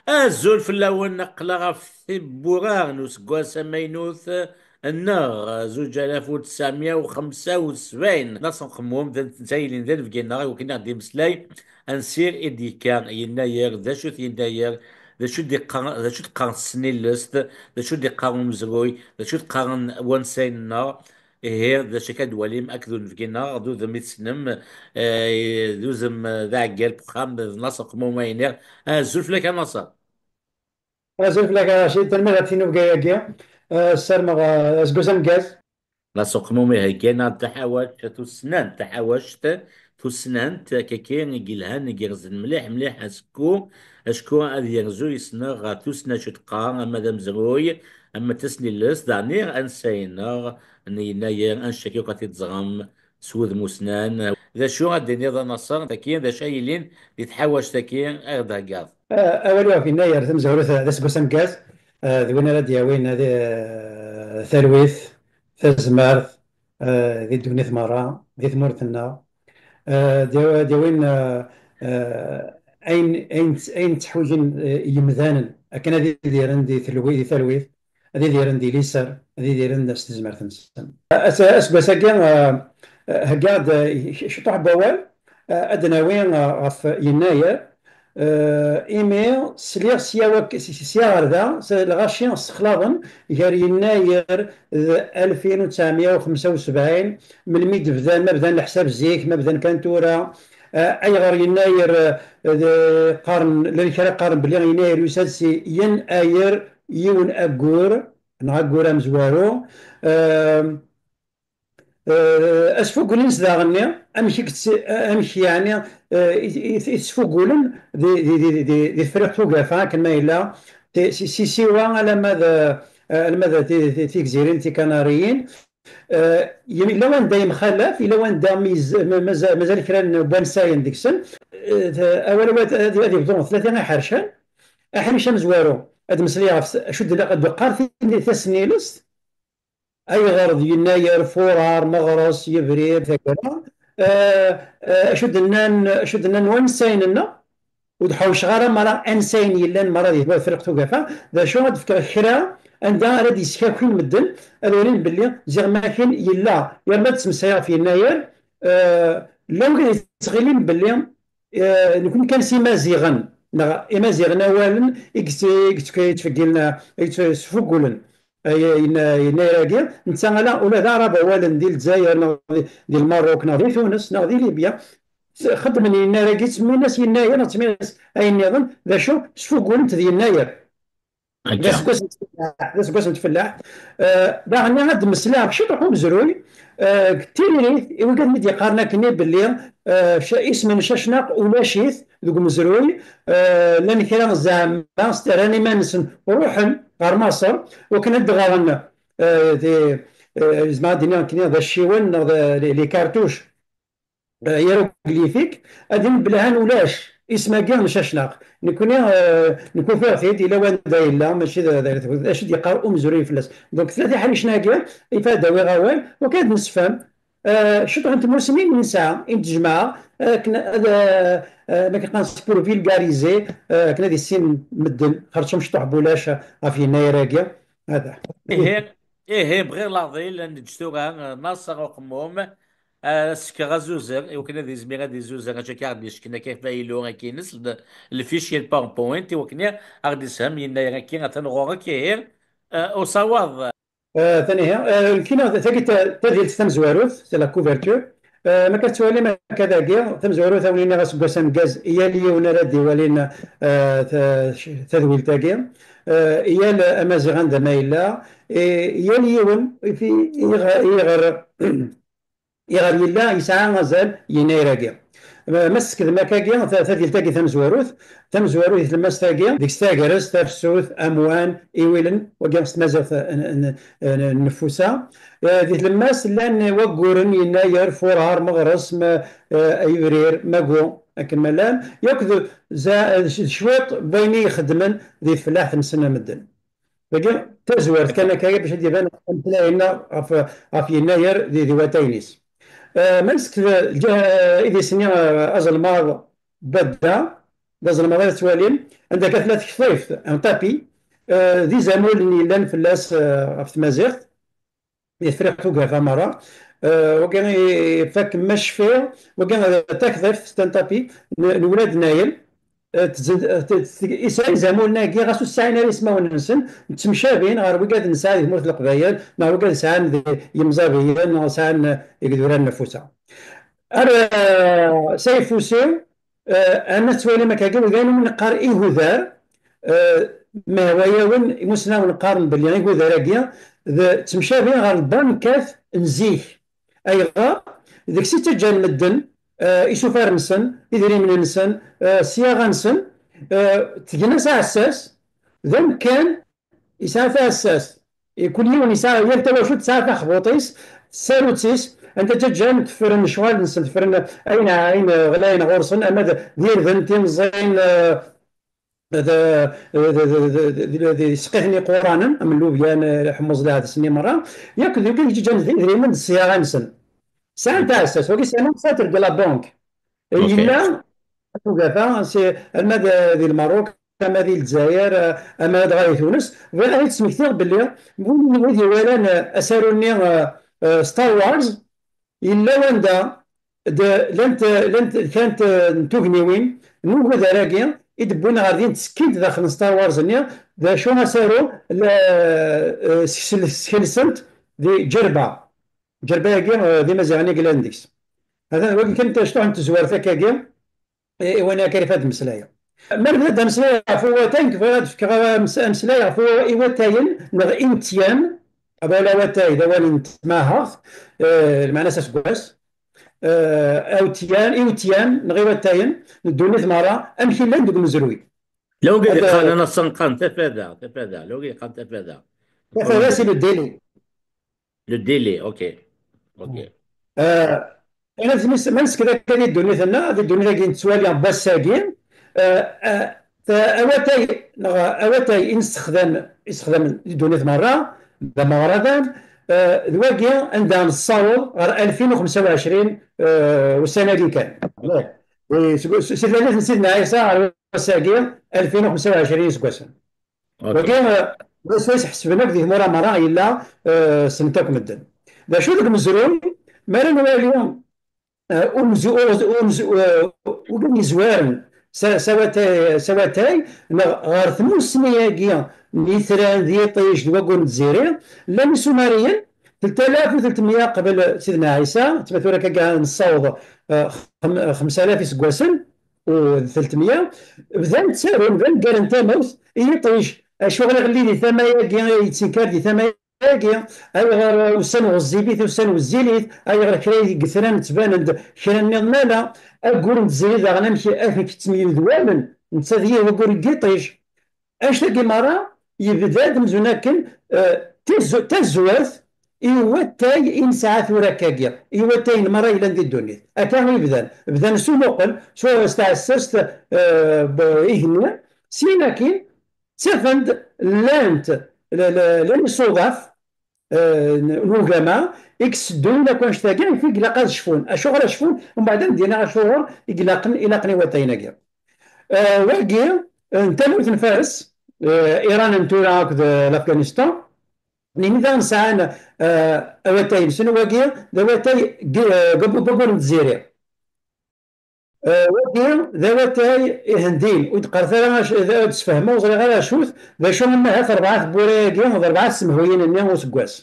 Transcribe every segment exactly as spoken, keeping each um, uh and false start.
Azul fell-awen, aql-aɣ ɣef tiwwura n useggas amaynut nneɣ, zuǧ alaf u tesɛemya u xemsa u sebɛin. Laṣel Qemmum d netta yellan d anebgi-nneɣ, i wakken ad ɣ-d-imeslay ansi i d-yekka Yennayer, d acu-t Yennayer, d acu d-iqqar, d acu d-qqaren tesnilest, d acu d-iqqar umezruy, d acu d-qqaren wansayen-nneɣ. Ihi, d acu akka d-twalim akked unebgi-nneɣ, d udem i tessnem, eh, d udem, eh, d aɛeggal n uxxam, d Naṣer Qemmum ay nniɣ. Azul fell-ak a Naṣer. Azul fell-ak a Racid, tanemmirt ɣef tinubga-agi. Eh, ssarmeɣ, eh, aseggas ameggaz. Naṣer Qemmum iheggan-aɣ-d taḥawact tussnant, taḥawact tussnant, akkaki i yelhan, i yerzen mliḥ, mliḥ, acku, acku ad yerzu yis-neɣ ɣer tussna acu teqqar, ama d amezruy, ama d tasnilest, daɣen ansa-nneɣ n Yennayer, annect-agi akk ad t-id-teẓrem s wudem ussnan. D acu ad d-tiniḍ a Naṣer, dagi, d acu ay yellan di tḥawact-agi ay ɣ-d-theggaḍ? Eh, awal-iw ɣef Yennayer tamezwarut, d aseggas ameggaz, eh, d win ara d-yawin, eh, talwit, tazmert, eh, di ddunit merra, di tmurt-nneɣ. Eh, d-, d-yawin, eh, eh, ayen, ayen, ayen tteḥwiǧen, eh, yemdanen akken ad idiren di telwi-, di talwit, ad idiren di liser, ad idiren s tezmert-nsen. As-, aseggas-agi, eh, eh, heggaɣ-d, eh, ciṭuḥ n wawal, eh, ad d-nawi, eh, ɣef Yennayer. Eh, imi sliɣ sya wak-, s-, s-, sya ɣer da, s-, lɣaci ssexlaḍen gar Yennayer d alfin u tesɛemya u xemsa u sebɛin, melmi d-bdan, ma bdan leḥsab zik, ma bdan kan tura. Eh, ayɣer Yennayer, eh, d-, qqaren, llan kra qqaren belli Yennayer yusa-d si Yen Ayer, yiwen aggur, neɣ aggur amezwaru. Eh, Eh, asfuggul-ines daɣen-nni, amek i yett-, amek yeɛni, eh, i, i, i tesfuggulen di, di, di, di, di Tefriqt Ugafa, akken ma yella, ti-, si, si Siwa alamma d, eh, alamma d ti-, ti-, Tigzirin Tikanariyin, eh, yella wanda yemxalaf, yella wanda miz-, ma-, maza-, mazal kra n wansayen deg-sen. Eh, t-, awal, awal ad, ad yebḍu tlata iḥercan, aḥric amezwaru, ad d-meslayeɣ ɣef s-, acu d-, ad d-qqar tin-, tasnilest, Ayɣer d Yennayer, Furar, Meɣres, Yebrir, taggara, eh, eh, acu d-nnan, acu d-nnan wansayen-nneɣ? Ur d-ḥewceɣ ara merra ansayen yellan merra di Tefriqt Ugafa, d acu ad d-fkeɣ kra anda ara d-yeskakin medden, ad walin belli ziɣ makin yella, yerna ad ttmeslayeɣ ɣef Yennayer, eh, llan wid yettɣilin belli, eh, nekni kan s Imaziɣen, neɣ Imaziɣen awalen i yett-, i yett-, yettfeggilen, i yett-, yettfugulen. Ay, yenna, yennayer-agi, netta ala, ula d Aɛrab awalen di Lezzayer, neɣ di, di Lmerruk, neɣ di Tunes, neɣ di Libya, s-, xeddmen yennayer-agi, ttsemmin-as yennayer, neɣ ttsemmin-as ayen nniḍen, d acu? Sfugulent d yennayer. D Akka. aseggas n tfellaḥt, d aseggas n tfellaḥt. Eh, daɣen ad d-meslaɣ ciṭuḥ umezruy, eh, deg tiririt, i wigad mi d-yeqqaren akkenni belli, eh, ca-, isem n Cacnaq ulac-it deg umezruy, eh, llan kra zeɛma s-, rran iman-nsen ruḥen ɣer Maṣer, wakken ad d-ɣren, eh, di, eh, zemreɣ ad d-iniɣ nekkni d acciwen neɣ d, les, les cartouches, eh, hiéroglyphiques, ad d-inin belli han ulac isem-agi n Cacnaq. Nekkni, eh, nekk ufiɣ-t-id, yella wanda yella, mačči d, d, d acu d-yeqqar umezruy fell-as. Donc, tlata iḥricen-agi, ifad ad awiɣ awal, wakken ad nessefhem, eh, ciṭuḥ n tmussni i nesɛa, i n-tejmaɛ, akken ad, eh, eh, ma k-qqaren, pour vulgariser, eh, akken ad issin medden, xerṣum ciṭuḥ n wulac ɣef yennayer-agi. Hada. Ihi, ihi, bɣiɣ laḍil, ad neǧǧ tura, eh, Naṣer Uqemmum, eh, ad s-fkeɣ azuzer, i wakken ad izmir ad izuzer, acu akka i ɣ-d-yecken akka f aylu, akka ines, l-, lfichier PowerPoint, i wakken ad ɣ-d-ishem yennayer-agi, atan ɣur-k, ihi, eh, usawaḍ. Eh, tanihi, eh, nekkini, tagi ta-, tadilt tamezwarut, c'est la couverture. Eh, ma akka tettwalim akka dagi, tamezwarut, a wen-iniɣ aseggas ameggaz i yal yiwen ara d-iwalin, eh, ta-, tadwilt-agi. Eh, yal Amaziɣ anda ma yella, eh, yal yiwen ifi-, iɣ-, iɣer, iɣer yella yesɛa azal yennayer-agi. Ma, ma teskedmem akkagi, ta-, tadilt-agi tamezwarut, tamezwarut di tlemmast-agi, deg-s tagrest, tafsut, amwan, iwilen, wagi s tmaziɣt n, n, n, n nnefus-a. Eh, di tlemmast llan wagguren, yennayer, furar, meɣres, ma, eh, ayebrir, magu, akken ma llan, yakk d za-, d cwiṭ n wayen i ixeddmen di tfellaḥt-nsen a medden. Dagi, tazwart kan akka bac ad d-iban ameslay-nneɣ ɣef, ɣef yennayer di, di watay-ines. Eh, ma nesket lǧa-, idis-nni, eh, azelmaḍ Badda, d azelmaḍ ara tettwalim, anda akka tella tektift, un tapis, eh, d izamulen yellan fell-as, eh, ɣef tmaziɣt, di Tefriqt Ugafa merra. Eh, wagi i-, ifak ma cfiɣ, wagi, eh, d takḍift, c'est un tapis, n, n Wlad Nayel. Eh, tzen-, eh, t-, t-, isɛa izamulen-agi, ɣas ur sɛin ara ismawen-nsen, ttemcabin ɣer wigad nesɛa di tmurt n Leqbayel, neɣ wigad sɛan di yimẓabiyen, neɣ sɛan, eh, igduran n Fusa. Ar, eh, s ayeffus-iw, eh, arna tettwalim akka, wid ayen umi neqqar igudar, eh, mehwa-yawen, imusnawen qqaren belli igudar-agi d ttemcabin ɣer lbankat n zik. Ayɣer? Deg-s i ttaǧǧan medden, eh, isufar-nsen, idrimen-nsen, eh, ṣṣyaɣa-nsen, eh, tgen-as aɛessas, d amkan yesɛa taɛessast. I kul yiwen yesɛa, yal tawacult tesɛa taxbuṭ-is, tsarut-is, anda ttaǧǧan teffren lecɣal-nsen, teffren ayen, ayen ɣlayen ɣur-sen, ama d, d irden, timẓin, eh, d, d, d, d, d, d, d, d, isqiten iquranen, am llubyan, eh, ḥemmuẓ, lɛads-nni merra, yakk d wigad yettǧǧan d idrimen d ṣṣyaɣa-nsen. Sɛan taɛessast, wagi sɛan taɛessast deg la banque. Ok. Yella ugafa, si, ama d, di Lmerruk, ama di Lezzayer, ama dɣa di Tunes. Bɣiɣ ad d-smektiɣ belli win, wid iwalan, eh, asaru-nni, eh, eh, Star Wars, yella wanda d, llant, llant kra n t-, n tugniwin n ugudar-agi i d-wwin ɣer din, ttekkint daxel n Star Wars-nni. D acu asaru? La, eh, skel-, skelsent di Ǧerba. Ǧerba-agi, eh, d Imaziɣen i yellan deg-s. Atan wagi kan, cṭuḥ n tezwart akkagi, i, i wayen akka rif ad mmeslayeɣ. Ma nebda-d ameslay ɣef uwatay, nekk bɣiɣ ad fkeɣ ames-, ameslay ɣef u-, iwatayen neɣ iwetyan. Awal awatay d awal n tmaheɣt, eh, lmeɛna-s aseggas. Eh, awetyan, iwetyan neɣ iwatayen n ddunit merra, amek i llan deg umezruy. Law gad iqqan, ana qqaren tafada, tafada, law gad iqqan tafada. Tafada, c'est le délai. Le délai, ok. Ok. Eh, ayen ad s-, ma nesken akka di ddunit-nneɣ, di ddunit-agi nettwali n wass-agi, eh, eh, ta-, awatay, neɣ awatay i nessexdam, i ssexdamen di ddunit merra, d ameɣradan, eh, d wagi anda nessaweḍ ɣer alfin u xemsa u ɛecrin, eh, ussan-agi kan. Eh, seg, si tlalit n Sidna Ɛisa ɣer wass-agi, alfin u xemsa u ɛecrin iseggasen. Ok. Wagi, eh, d ass-a i s-ḥesben akk di tmura merra yella, eh, ssnen-t akk medden. D acu deg umezruy, mi ara nwali, eh, umzu-, umzu-, eh, wid yezwaren s, s awatay, s awatay, neɣ ɣer tmussni-agi n yitran d yiṭij d waggur n Tziri, llan isumariyen, telt alaf u telt mya qbel Sidna Ɛisa, tma tura akka nessaweḍ, eh, xem-, xemsa alaf iseggasen, u d telt mya, bdan ttarun, bdan ggaren tamawt i yiṭij, acuɣer iɣelli di tama-agi, yettenkar di tama-agi, ayɣer ussan ɣezzifit, ussan wezzilit, ayɣer kra deg yitran ttbanen-d kra nniḍen ala, aggur n tziri daɣen amek, amek ttemyudwamen, netta d yiwet aggur n yiṭij. Annect-agi merra yebda-d amzun akken, eh, tiz-, tazwart i watay i nesɛa tura akkagi, i watayen merra yellan di ddunit. Akka i bdan. Bdan s umuqel, s, s tɛessast, eh, b-, igenni, syin akin, ttafen-d, llant, l-, l-, llan isuḍaf, eh, n, n ugama, i yesseddun akk annect-agi, i ilaq ad cfun. Acuɣer ad cfun? Mbeɛd ad d-iniɣ acuɣer i ilaqen, ilaqen i watayen-agi. Eh, wagi, eh, n tamurt n Fares, eh, Iran n tura akked, eh, l'Afghanistan, nini daɣen sɛan, eh, awatay-nsen, wagi d awatay g-, eh, g-, g-, waggur n Tziri. Eh, wagi d awatay ihendin, ur d-qqaret ara ac-, ad d-sfehmeɣ, ur ẓriɣ ara acu-t, d acu am ahat rebɛa tewwura-agi, d rebɛa tsemhuyin-nni useggas.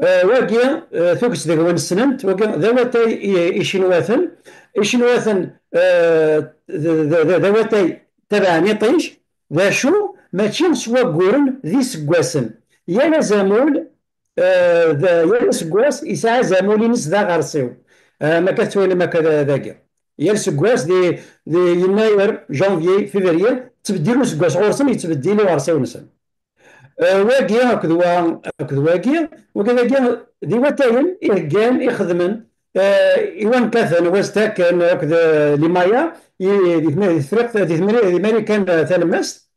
Eh, wagi, eh, tuget deg-wen ssnen-t, wagi d awatay i, icinwaten. Icinwaten, eh, d, d, d, d awatay tabaɛen iṭij, d acu, mačči s wagguren d iseggasen. Yal azamul, eh, d, yal aseggas yesɛa azamul-ines d aɣersiw. Eh, ma akka tettwalim akka da-, dagi. Yal aseggas di, di yennayer, janvier, février, ttbeddil useggas ɣur-sen, yettbeddil uɣersiw-nsen. Eh, wagi akked wa, akked wagi, wagi dagi d iwatayen iheggan, ixedmen, eh, i wankaten, West Aken akked, eh, Limaya, i, di tma-, di Tefriqt, di tmri-, di Marikan, eh, Talemmast.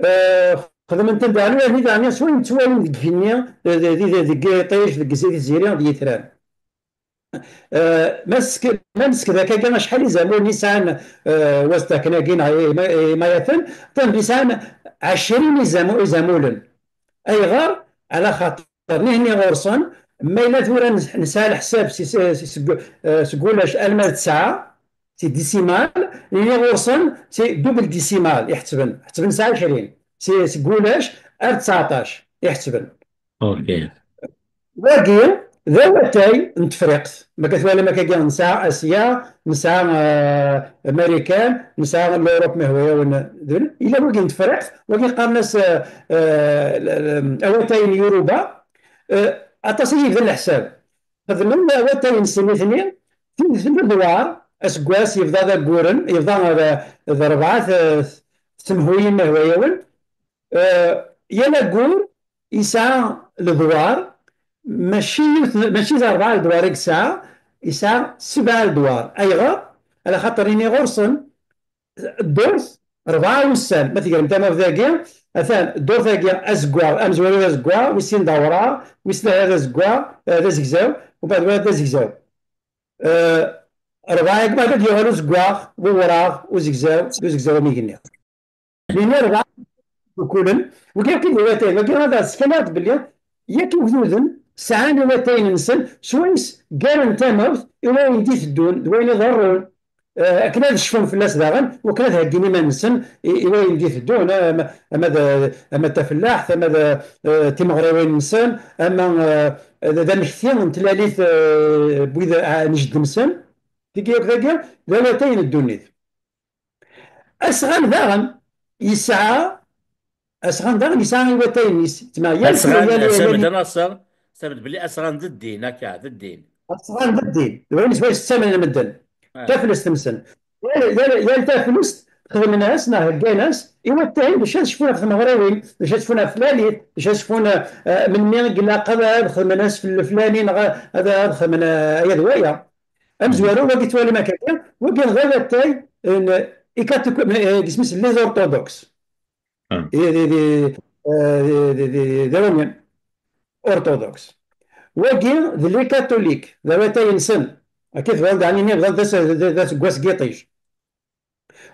Eh, xedmen-ten daɣen, yerni daɣen s wayen ttwalin deg igenni, eh, di, di, di, deg yiṭij, deg Tiziri, d yitran. Eh, ma nesk-, ma nesk-, d akkagi acḥal izamulen i sɛan, eh, wazdaken-agi neɣ ima-, imayaten, ṭṭen di sɛan ɛecrin izamu-, izamulen. Ayɣer? Ala xaṭer nihenni ɣur-sen, ma yella tura nes-, nesɛa leḥsab si, si, si, seg, eh, seg ulac alma d tesɛa, si décimal, nihenni ɣur-sen si double décimal i ḥettben, ḥettben s ɛecrin, si, seg ulac ar tseɛṭac i ḥettben. Ok. Wagi d awatay n Tefriqt. Ma ka twalam akkagi, nesɛa Asya, nesɛa, eh, Marikan, nesɛa Lurup, ma hwa-yawen. Yella wagi n Tefriqt, wagi qqaren-as, eh, eh, l-, l-, awatay n Yuruba. Eh, aṭas i yebdan leḥsab. Xedmen awatay-nsen nitni, tin, tin d ddwar, aseggas yebḍa d agguren, yebḍa d, d rebɛa t-, tsemhuyin, ma hwa-yawen. Eh, yal aggur yesɛa ledwar, mačči yiwet, mačči d rebɛa ledwar i yesɛa, yesɛa sebɛa ledwar. Ayɣer? Ala xaṭer ini ɣur-sen ddurt rebɛa wussan. Ma tegrem tamawt-agi, atan ddurt-agi azeggaɣ, amezwaru d azeggaɣ, wis sin d awraɣ, wis tlata d azeggaɣ, eh, d azegzaw, umbeɛd wara d azegzaw. Eh, rebɛa-agi, ma ad yuɣal uzeggaɣ, d uwraɣ, uzegzaw, d uzegzaw am igenni. Nini rebɛa ukulen, wagi akk i d iwatayen, wagi ad as-fkan-aɣ-d belli yak igduden sɛan iwatayen-nsen, swayes garen tamawt i wayen d-iteddun, d wayen iḍerrun, eh, akken ad cfun fell-as daɣen, wakken ad heggin iman-nsen i, i wayen d-iteddun, eh, ama, ama d, ama d tafellaḥt, ama d, eh, timeɣriwin-nsen, ama, eh, d, d amekti n tlalit, eh, n wid, eh, n jeddi-nsen. Tigi akk dagi d awatay n ddunit. Asɣan daɣen yesɛa, asɣan daɣen yesɛa iwatayen-is, tma yal, Asɣan, yal, Samed yal, Nasser, Samed belli asɣan d ddin, akka, d ddin. Asɣan d ddin, d wayen s wayen ttamnen medden. Ah. Taflest-nsen. Yal, yal, yal taflest xedmen-as neɣ heggan-as iwatayen bac ad cfun ɣef tmeɣriwin, bac ad cfun ɣef tlalit, bac ad cfun, eh, melmi i ilaq ad, ad xedmen ass fl-, flani neɣ ad, ad xedmen, eh, aya d waya. Amezwaru, wagi twalim akka, wagi d awatay n ikatu-, eh, isem-is les orthodoxes. Ah. Di, di, di, eh, di, di, di, di Roman orthodoxes. Wagi d les catholiques, d awatay-nsen. Akka tebɣa daɣen ini bḍan d as-, d, d aseggas n yiṭij.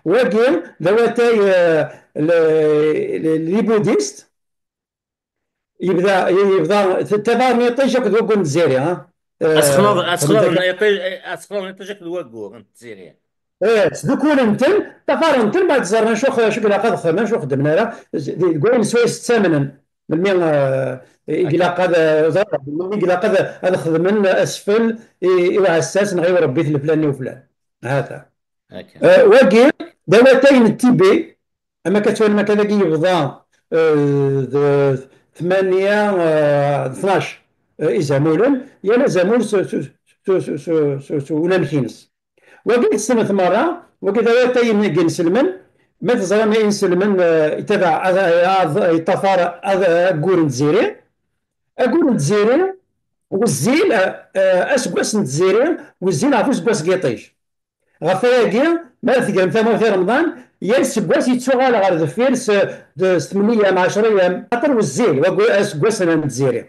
Wagi d awatay, eh, le, le, les bouddhistes. Yebda, yebda t-, taḍar n yiṭij akked waggur n Tiziri, ha? Eh, Asexlaḍ, asexlaḍ xedmen n yiṭij, asexlaḍ n yiṭij akked waggur n Tiziri. Eh, sdukulen-ten, ṭṭafaren-ten, mbeɛd ẓren acu x-, acu ilaq ad xedmen, acu xeddmen ara, deg wayen swayes ttamnen. Melmi, eh, i Akka. ilaq ad, eh, ẓer-, melmi i ilaq ad, ad xedmen asfel i, i uɛessas neɣ i urebbit leflani uflan. Hata. Akka. Eh, wagi, d awatay n Tibi, ama akka twalim akka dagi yebḍa, eh, d tmanya, eh, d tnac, eh, izamulen, yal azamul s, s, s unamek-ines. Wagi tessnemt merra, wagi d awatay n inselmen, ma teẓram inselmen, eh, itabaɛ, ad, ad, yeṭṭafar ad, aggur n Tiziri. Aggur n Tiziri, wezzil, eh, eh, aseggas n Tiziri, wezzil ɣef useggas n yiṭij. Ɣef wayagi, mi ara tegrem tamawt i Remḍan, yal aseggas yettuɣal ɣer deffir s, d, s tmenya, ɛecra ayyam, axaṭer wezzil, waggu-, aseggas n Tiziri.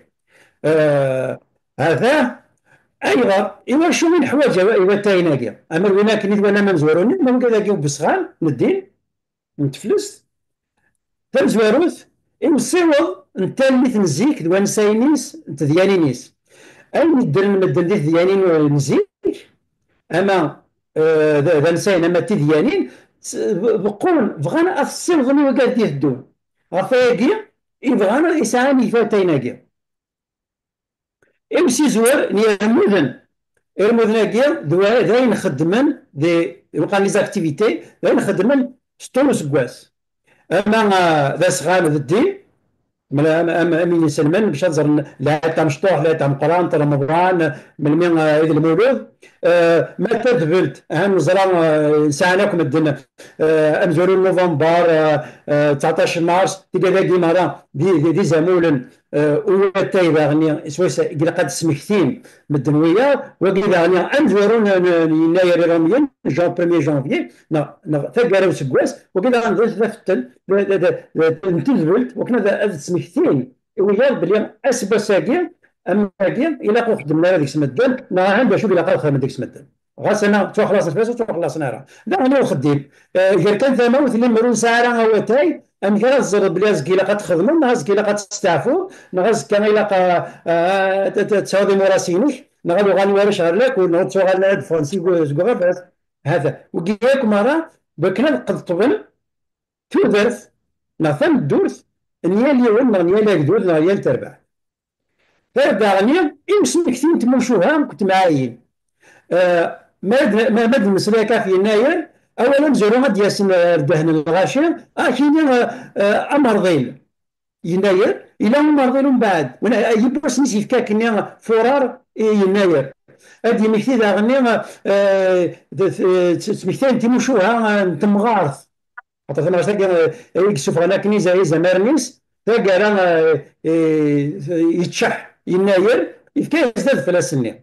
Eh, hata, ayɣer, iwacu i neḥwaǧ awa-, iwatayen-agi? Ama d win akken i twalam amezwaru-nni, ma wigad-agi n usɣan n ddin, n teflest, tamezwarut, i usiweḍ n tallit n zik d wansayen-is, n tedyanin-is. Ayen yeddren medden di tedyanin n zik, ama, eh, d, d ansayen, ama d tidyanin, s-, beqqun, bɣan ad t-ssiwḍen i wigad d-iteddun. Ɣef wayagi, i bɣan i sɛan iwatayen-agi. Imsizwer n yirmuden. Irmuden-agi d wa-, d ayen xeddmen, d, d, waqan les activités, d ayen xeddmen s ṭul useggas. Ama, ah, d asɣan d ddin, mla-, am, am, am inselmen, bac ad ẓren lɛid tamecṭuḥt, lɛid tameqqrant, Remḍan, melmi, ah, Ɛid Lmulud. Ah, ma tadbelt, ah, neẓra, ah, sɛan akk medden, ah, amezwaru n Nuvember, ah, ah, tseɛṭac mars, tigad-agi merra d, d, d izamulen, eh, uwatay daɣen, swayes i ilaq ad d-smektin medden wiyaḍ, wagi daɣen amezwaru n, n, n yennayer iṛumyen, jan-, premier janvier, neɣ, neɣ taggara n useggas, wagi daɣen d tafettelt, d, d, d, d, n tedbelt, wakken ad, ad d-smektin i wiyaḍ belli aseggas-agi am wagi, ilaq ur xeddmen ara deg-s medden, neɣ ahan d acu i ilaq ad xedmen deg-s medden. Ɣas ana ttwaxlaṣen fell-as, ur ttwaxlaṣen ara. Daɣen i uxeddim, eh, ger kan tamawt, lemmer ur nesɛi ara awatay, amek ara teẓreḍ belli azekka ilaq ad txedmeḍ, neɣ azekka ilaq ad testeɛfuḍ, neɣ azekka ilaq a, a, ad, ad tesɛuḍ imuras-inek, neɣ ad uɣalen warrac ɣer lakul, neɣ ad ttuɣalen ad ffɣen seg, seg uɣerbaz? Hata, wigi akk merra, wakken ad qeḍṭben tudert neɣ tameddurt n yal yiwen neɣ n yal agdud neɣ n yal terbaɛt. Daɣen imsmekti n tmucuha akked temɛayin. Eh, ma d, ma, ma d-nemmeslay akka ɣef yennayer, awal amezwaru ad d-yasen, eh, ar ddehn n lɣaci, ad ak-yini, eh, eh, amerḍil yennayer, yella umerḍil umbeɛd, win, eh, yiwwas-nni s yefka akkenni furar i yennayer. Ad d-yemmekti daɣenni, eh, d, d, d, d tmekta n timucuha, eh, n temɣart. Xaṭer tamɣart-agi, eh, i yessufɣen akken iza-, izamaren-is, taggara, eh, eh, yeččeḥ yennayer, yefka-yas-d adfel ass-nni.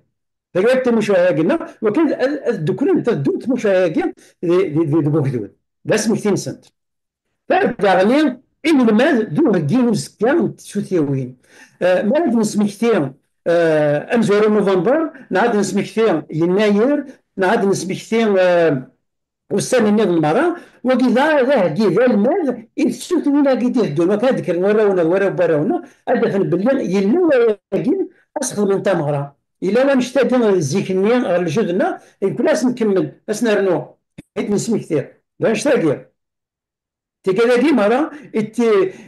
Taggara timucuha-agi-nneɣ, wakken ad, ad dduklent, ad ddunt tmucuha-agi di, di, di, deg ugdud. D asmekti-nsent. Daɣenni, inelmad d uheggi n uzekka n tsutiwin. Eh, mi ara d-nesmekti, eh, amezwaru n Nuvember, neɣ ad d-nesmekti yennayer, neɣ ad d-nesmekti, eh, ussan nniḍen merra, wagi d a-, d aheggi, d almad i tsutiwin-agi d-iteddun, wakken ad d-kkren warraw-nneɣ d warraw n warraw-nneɣ, ad d-afen belli yella wayagi, ad s-xedmen tameɣra. Yella wanect-agi zik-nni ɣer lǧud-nneɣ, i mkul ass nkemmel, ad s-nernu, i d-nesmekti. D anect-agi. Tigad-agi merra i t-,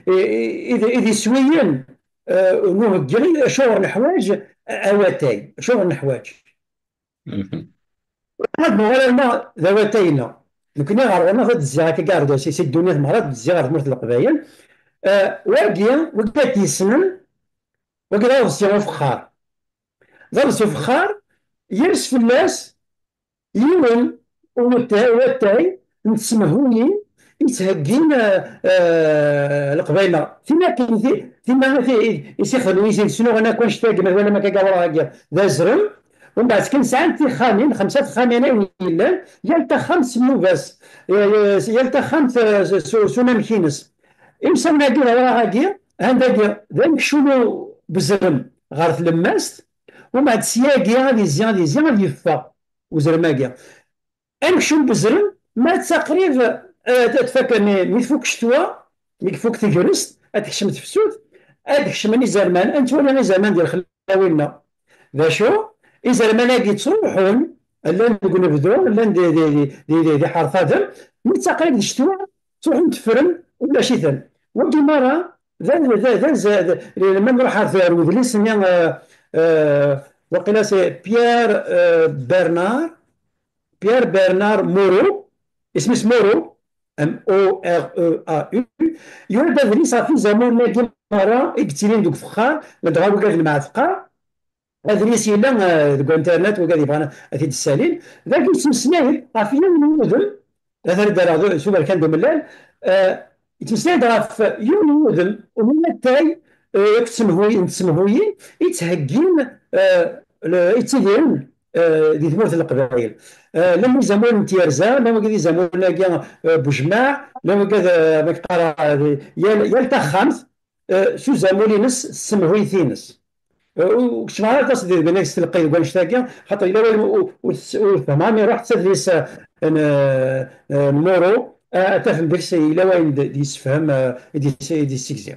i, i, i d, i d iswiyen, eh, n uheggi, acuɣer neḥwaǧ awatay, acuɣer neḥwaǧ. Mhm. Ad nuɣal arma d awatay-nneɣ. Nekni ɣer ɣur-neɣ ad d-zziɣ akka gar-, si, si ddunit merra ad d-zziɣ ɣer tmurt n Leqbayel. Eh, wagi, wagi ad t-yessnen, wagi d aḍebsi ufexxar. D aḍebsi ufexxar, yers fell-as yiwen uwatay, watay n tsemhuyin i ttheggin, eh, eh, Leqbayel-nneɣ. Tin akken, ti-, tima ti-, i s-ixedmen Yidir Snuɣen akk annect-agi, ma twalam akka awraɣ-agi, d azrem. Umbeɛd kan sɛan tixxamin, xemsa texxamin ay yellan, yal taxxamt s nnuba-s, eh, yal taxxamt, eh, s, s, s unamek-ines. Imsawen-agi d awraɣ-agi, han dagi, d amekcum n uzrem ɣer tlemmast, umbeɛd syagi ad izzi, ad izzi, ad yeffeɣ uzrem-agi. Amekcum n uzrem, ma d taqrib, eh, ad tfak mi, mi tfuk ccetwa, mi tfuk tegrest, ad tekcem tefsut, ad kecmen izerman, ad nettwali izerman di lxelawin-nneɣ. D acu? Izerman-agi ttruḥun, llan deg unebdu, llan di, di, di, di, di, di ḥerfadem, mi d taqrib d ccetwa, ttruḥun teffren, ulac-iten. Wagi merra, d, d, d, d, d, d, ma nruḥ ar, ar wedlis-nni, eh, eh, waqila c'est Pierre, eh, Bernard, Pierre Bernard Moreau, isem-is Moreau, M O R E A U, yura-d adlis ɣef izamuren-agi merra i yettilin deg ufexxar, ladɣa wigad n Mɛetqa. Adlis yella, eh, deg internet, wigad yebɣan ad t-id-ssalin. Dagi yettmeslay-d ɣef yiwen n wudem, ad t-rreɣ s uberkan d umellal, eh, yettmeslay-d ɣef yiwen n wudem n umatay, eh, akked tsemhuy-, n tsemhuyin i ttheggin, eh, le-, i ttidiren, eh, di tmurt n Leqbayel. Eh, llan izamuren n tyerza, llan wigi d izamuren-agi, eh, n ujmaɛ, llan wigi d, eh, ma yeqqar, eh, yal, yal taxxamt, eh, s uzamul-ines, s tsemhuyt-ines. Eh, ur, ur keččmeɣ ara aṭas di, deg, deg, s telqey deg wannect-agi, xaṭer yella wayen ur, ur, ur, ur fehmeɣ, mi ruḥ s adlis, eh, n, eh, n Moreau, eh, ad tafem deg-s yella wayen d, d-yessefhem, eh, i d-yess-, i d-yessegzi.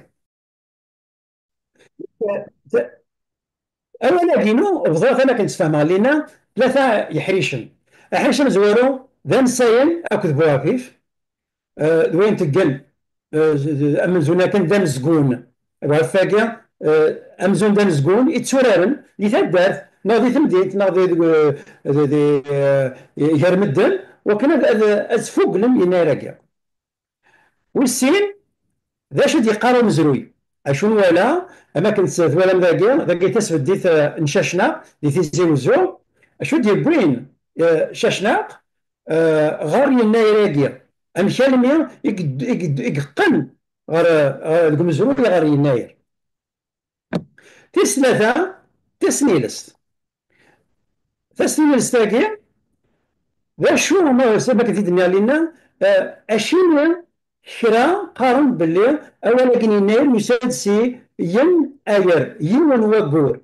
Awal-agi-inu, bḍiɣ-t akken ttfehmeɣ, lina tlata yeḥricen. Aḥric amezwaru d ansayen akked buɛfif, eh, d wayen teggen, eh, z-, z-, amzun akken d amezgun. Buɛfif-agi, eh, amzun d amezgun i tturaren di taddart, neɣ di temdint, neɣ di, di, di, di, eh, gar medden, wakken ad, ad, ad sfuglen yennayer-agi. Wis sin, d acu i d-yeqqar umezruy? Acu nwala, am akken tt-, twalam dagi, dagi tasbeddit, eh, n Cacnaq, di Tizi Wezzu, acu i d-yewwin, eh, Cacnaq, eh, ɣer yennayer-agi? Amek almi i yed-, i yed-, i yeqqen ɣer, ɣer, deg umezruy ɣer yennayer? Tis tlata, tasnilest. Tasnilest-agi, d acu, ma, ma akken t-id-nniɣ lina, eh, acimi kra qqaren belli awal-agi n yennayer yusa-d si yen ayer, yiwen n waggur.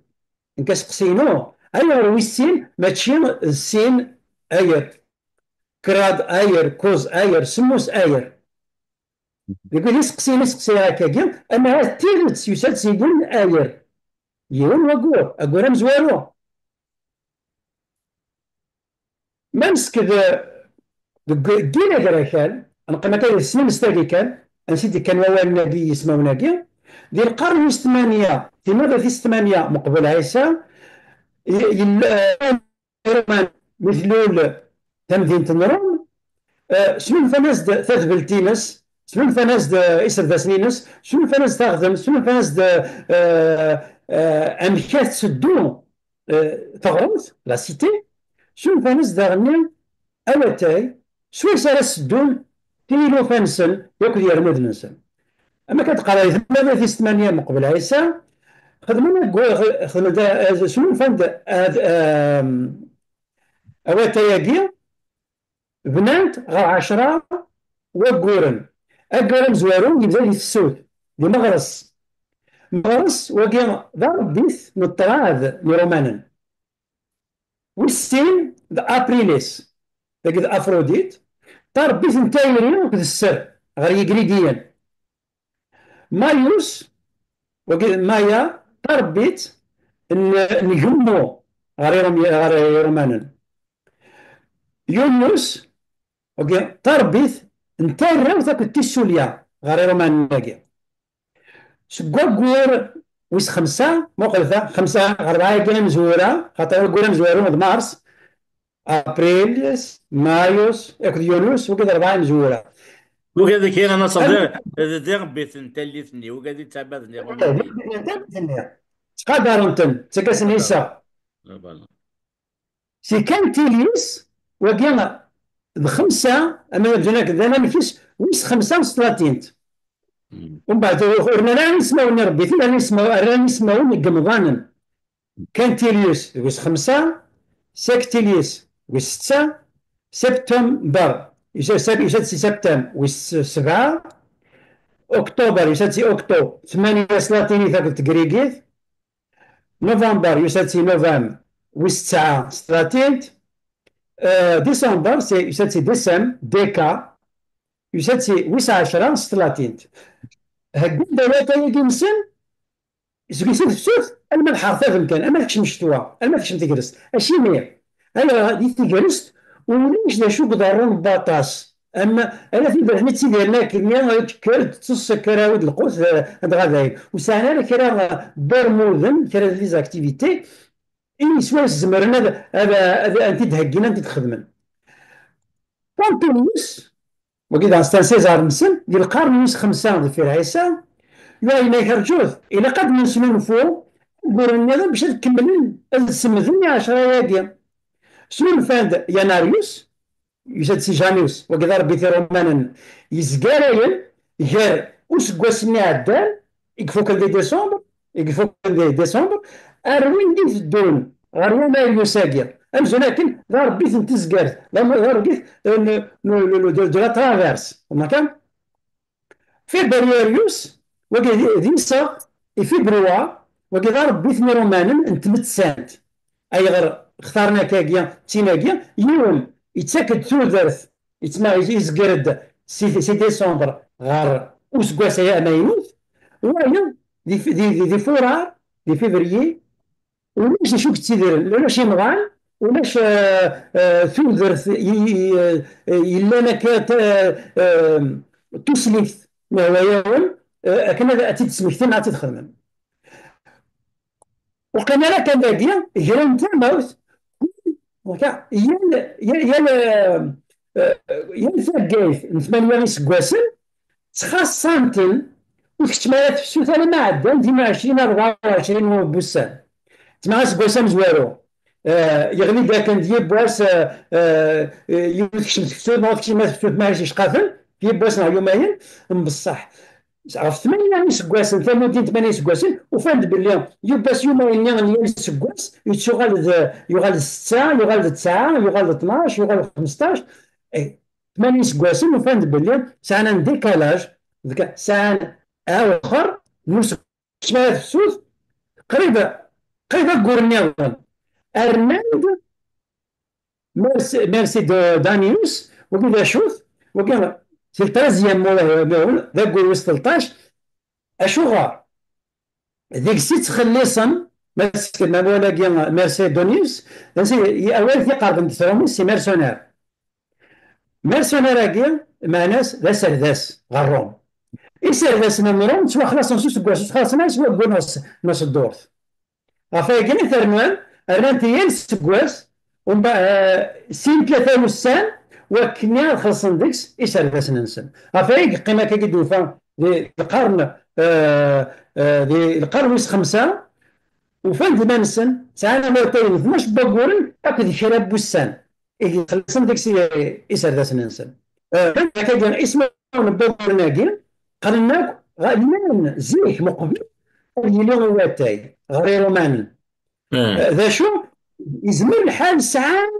nekk aseqsi-inu, ayɣer wis sin mačči d sin ayer, kraḍ ayer, kuẓ ayer, semmus ayer? Deg wid iseqsiyen i seqsiɣ akkagi, ama d tidet yusa-d si yiwen ayer, yiwen wagur, agur amezwaru. Ma nesked deg ggin agrakal, neqqim akka di tesnilest-agi kan, ansi d-kkan wawalen-agi, yismawen-agi, di lqern wis tmanya, timaḍi tis tmanya meqbel Ɛisa, y-, yella, Ṛuman mi tlul tamdint n Ṛum, eh, snulfan-as-d tadbelt-ines, snulfan-as-d, eh, iserdasen-ines, snulfan-as-d taɣdemt, snulfan-as-d, eh, eh, amek ara tetteddu, eh, teɣremt, la cité, snulfan-as-d daɣenni awatay, swayes ara s-ddun tilufa-nsen akked yermuden-nsen. Am akka d-qqaren di tmaḍi tis tmanya meqbel Ɛisa, xedmen aggu-, xedmen-d, eh, snulfan-d, eh, ehm, awatay-agi, bnan-t ɣer ɛecra wagguren. Aggur amezwaru yebda di tefsut, di Meɣres. Meɣres, wagi d aṛebbit n ṭṭrad n Iṛumanen. Wis sin d Aprilis, dagi d Afrodit, taṛebbit n tayri akked sser ɣer Yigrigiyen. Mayus, wagi d Maya, taṛebbit n, n gemmu ɣer Iṛum-, ɣer Iṛumanen. Yunus, wagi d taṛebbit n tarrawt akked tissulya ɣer Iṛumanen-agi. Seg waggur wis xemsa, muqel ta, xemsa ɣer rebɛa-agi amezwura, xaṭer waggur amezwaru d Mars, Aprilis, Mayus, akked Yunus, wagi d rebɛa imezwura. Wagi d kra n asaḍir, d, d iɣebbiten n tallit-nni, wagi d ittabaden iɣummen. Ttqadaren-ten, ttakasen iseɣ. Ah, voilà. Si Quintilius, wagi d xemsa, ama d unak d anamek-is, wis xemsa s tlatin. Mm. Umbeɛd, ur rnan ara ismawen n Rebbi, rnan ismawen, rnan ismawen n yemḍanen. Quintilius, wis xemsa, Sextilius, wis setta, September, yusa-, yusa-d si Septem, wis sebɛa, October, yusa-d si Octo, tmanya s latinit akked tegrigit, November, yusa-d si Novem, wis tesɛa s tlatin, eh, December, si, yusa-d si Decem, Deka, yusa-d si wis ɛecra s tlatin. Heggan-d awatay-agi-nsen, seg wis tefsut, alma d ḥertaben kan, alma tekcem ccetwa, alma tekcem tegrest. Acimi? Ayɣer di tegrest ulac d acu i iḍerrun n waṭas? Am ala tudert mi ttidiren akken-nni, tekker-d, tettṣekkar, awi-d lqut, eh, dɣa dayen. Ur sɛin ara kra, eh, n warmuden, kra n les activités, i swayes zemren ad, ad, ad, ad t-id-heggin, ad t-id-xedmen. Pompilius, wagi d Anstansiẓar-nsen, di lqern wis xemsa deffir Ɛisa, yuɣ yenna-ak, rǧut, ilaq ad nesnulfu uguren nniḍen bac ad kemmlen ad semden iɛecra-agi. Snulfan-d Yanarius, yusa-d si Janus, wagi d arebbi n Iṛumanen, yezgarayen gar useggas-nni iɛeddan, i ifuken di December, i ifuken di December, ar win d iteddun ɣer Yanarius-agi. Amzun akken d arebbi n tezgart, d am-, d arebbi n, n, n, de, de la traverse. Tfehmeḍ kan? Fébrérius, wagi d, d iseɣ i Février, wagi d arebbi n Iṛumanen n tmettant. Ayɣer xtaren akkagi, d tin-agi, yiwen yettak-d tudert, yettma-, yezger-d si, si December ɣer useggas-a amaynut, wayeḍ di, di, di, di Furar, di Février, ulac d acu yettidiren, ulac imḍan, ulac, eh, eh, tudert i, i, eh, yellan akka, eh, eh, tusligt, mehwa-yawen, eh, akken ad, ad tt-id-smektin, ad tt-id-xedmen. Ur qqim ara kan dagi, gran tamawt, akka, yal, yal, yal, eh, eh, yal taggayt n tmanya iseggasen, ttxaṣṣan-ten, ur tkeččem ara tefsut alamma ɛeddan din ɛecrin, rebɛa u ɛecrin n wussan. Ttmeɛna seg wass amezwaru, eh, yeɣli-d akken d yiwwas, eh, eh, eh, yiwet tekcem tefsut, neɣ ur tekcim ara tefsut, maɛlic icqafen, yiwwas neɣ yumayen, mbeṣṣeḥ, ɣef tmanya iseggasen, tamuddin n tmanya iseggasen, ufan-d belli yiwwas yumayen-nni n yal aseggas, yettuɣal d, yuɣal d setta, yuɣal d tesɛa, yuɣal d tnac, yuɣal d xmesṭac. Eh, tmanya iseggasen, ufan-d belli sɛan un décalage, deg, sɛan awexxer n useggas. Keččem ara tefsut, qrib Qrib aggur nniḍen. Rnan-d Merce-, Mercedonius, wagi d acu-t? Wagi, c'est le treizième, d aggur wis tleṭṭac. Acuɣer? Deg-s i ttxelliṣen, ma tsekkem awal-agi Mercedonius, d ansi, awal i t-iqerben deg tṛumit, c'est mercenaire. Mercenaire-agi, meɛna-s d aserdas ɣer Ṛum. Iserdasen n Ṛum ttwaxlaṣen s useggas, ur ttxalaṣen ara s waggur n uṣ-, n uṣeddurt. Ɣef wayagi i t-rnan, rnan-t yal aseggas, umba-, eh, sin tlata n ussan, wakken ad xellṣen deg-s iserdasen-nsen. Ɣef wayagi yeqqim akka i d-ufa di lqern, eh, eh, di lqern wis xemsa, ufan-d iman-nsen sɛan awatay n tnac n wagguren akked kra n wussan i xellṣen deg-s i-, iserdasen-nsen. Eh, akkagi ismawen n wagguren-agi qqlen akk ɣ-, llan zik meqbel ad yili uwatay ɣer Iṛumanen. Eh, d acu? Yezmer lḥal sɛan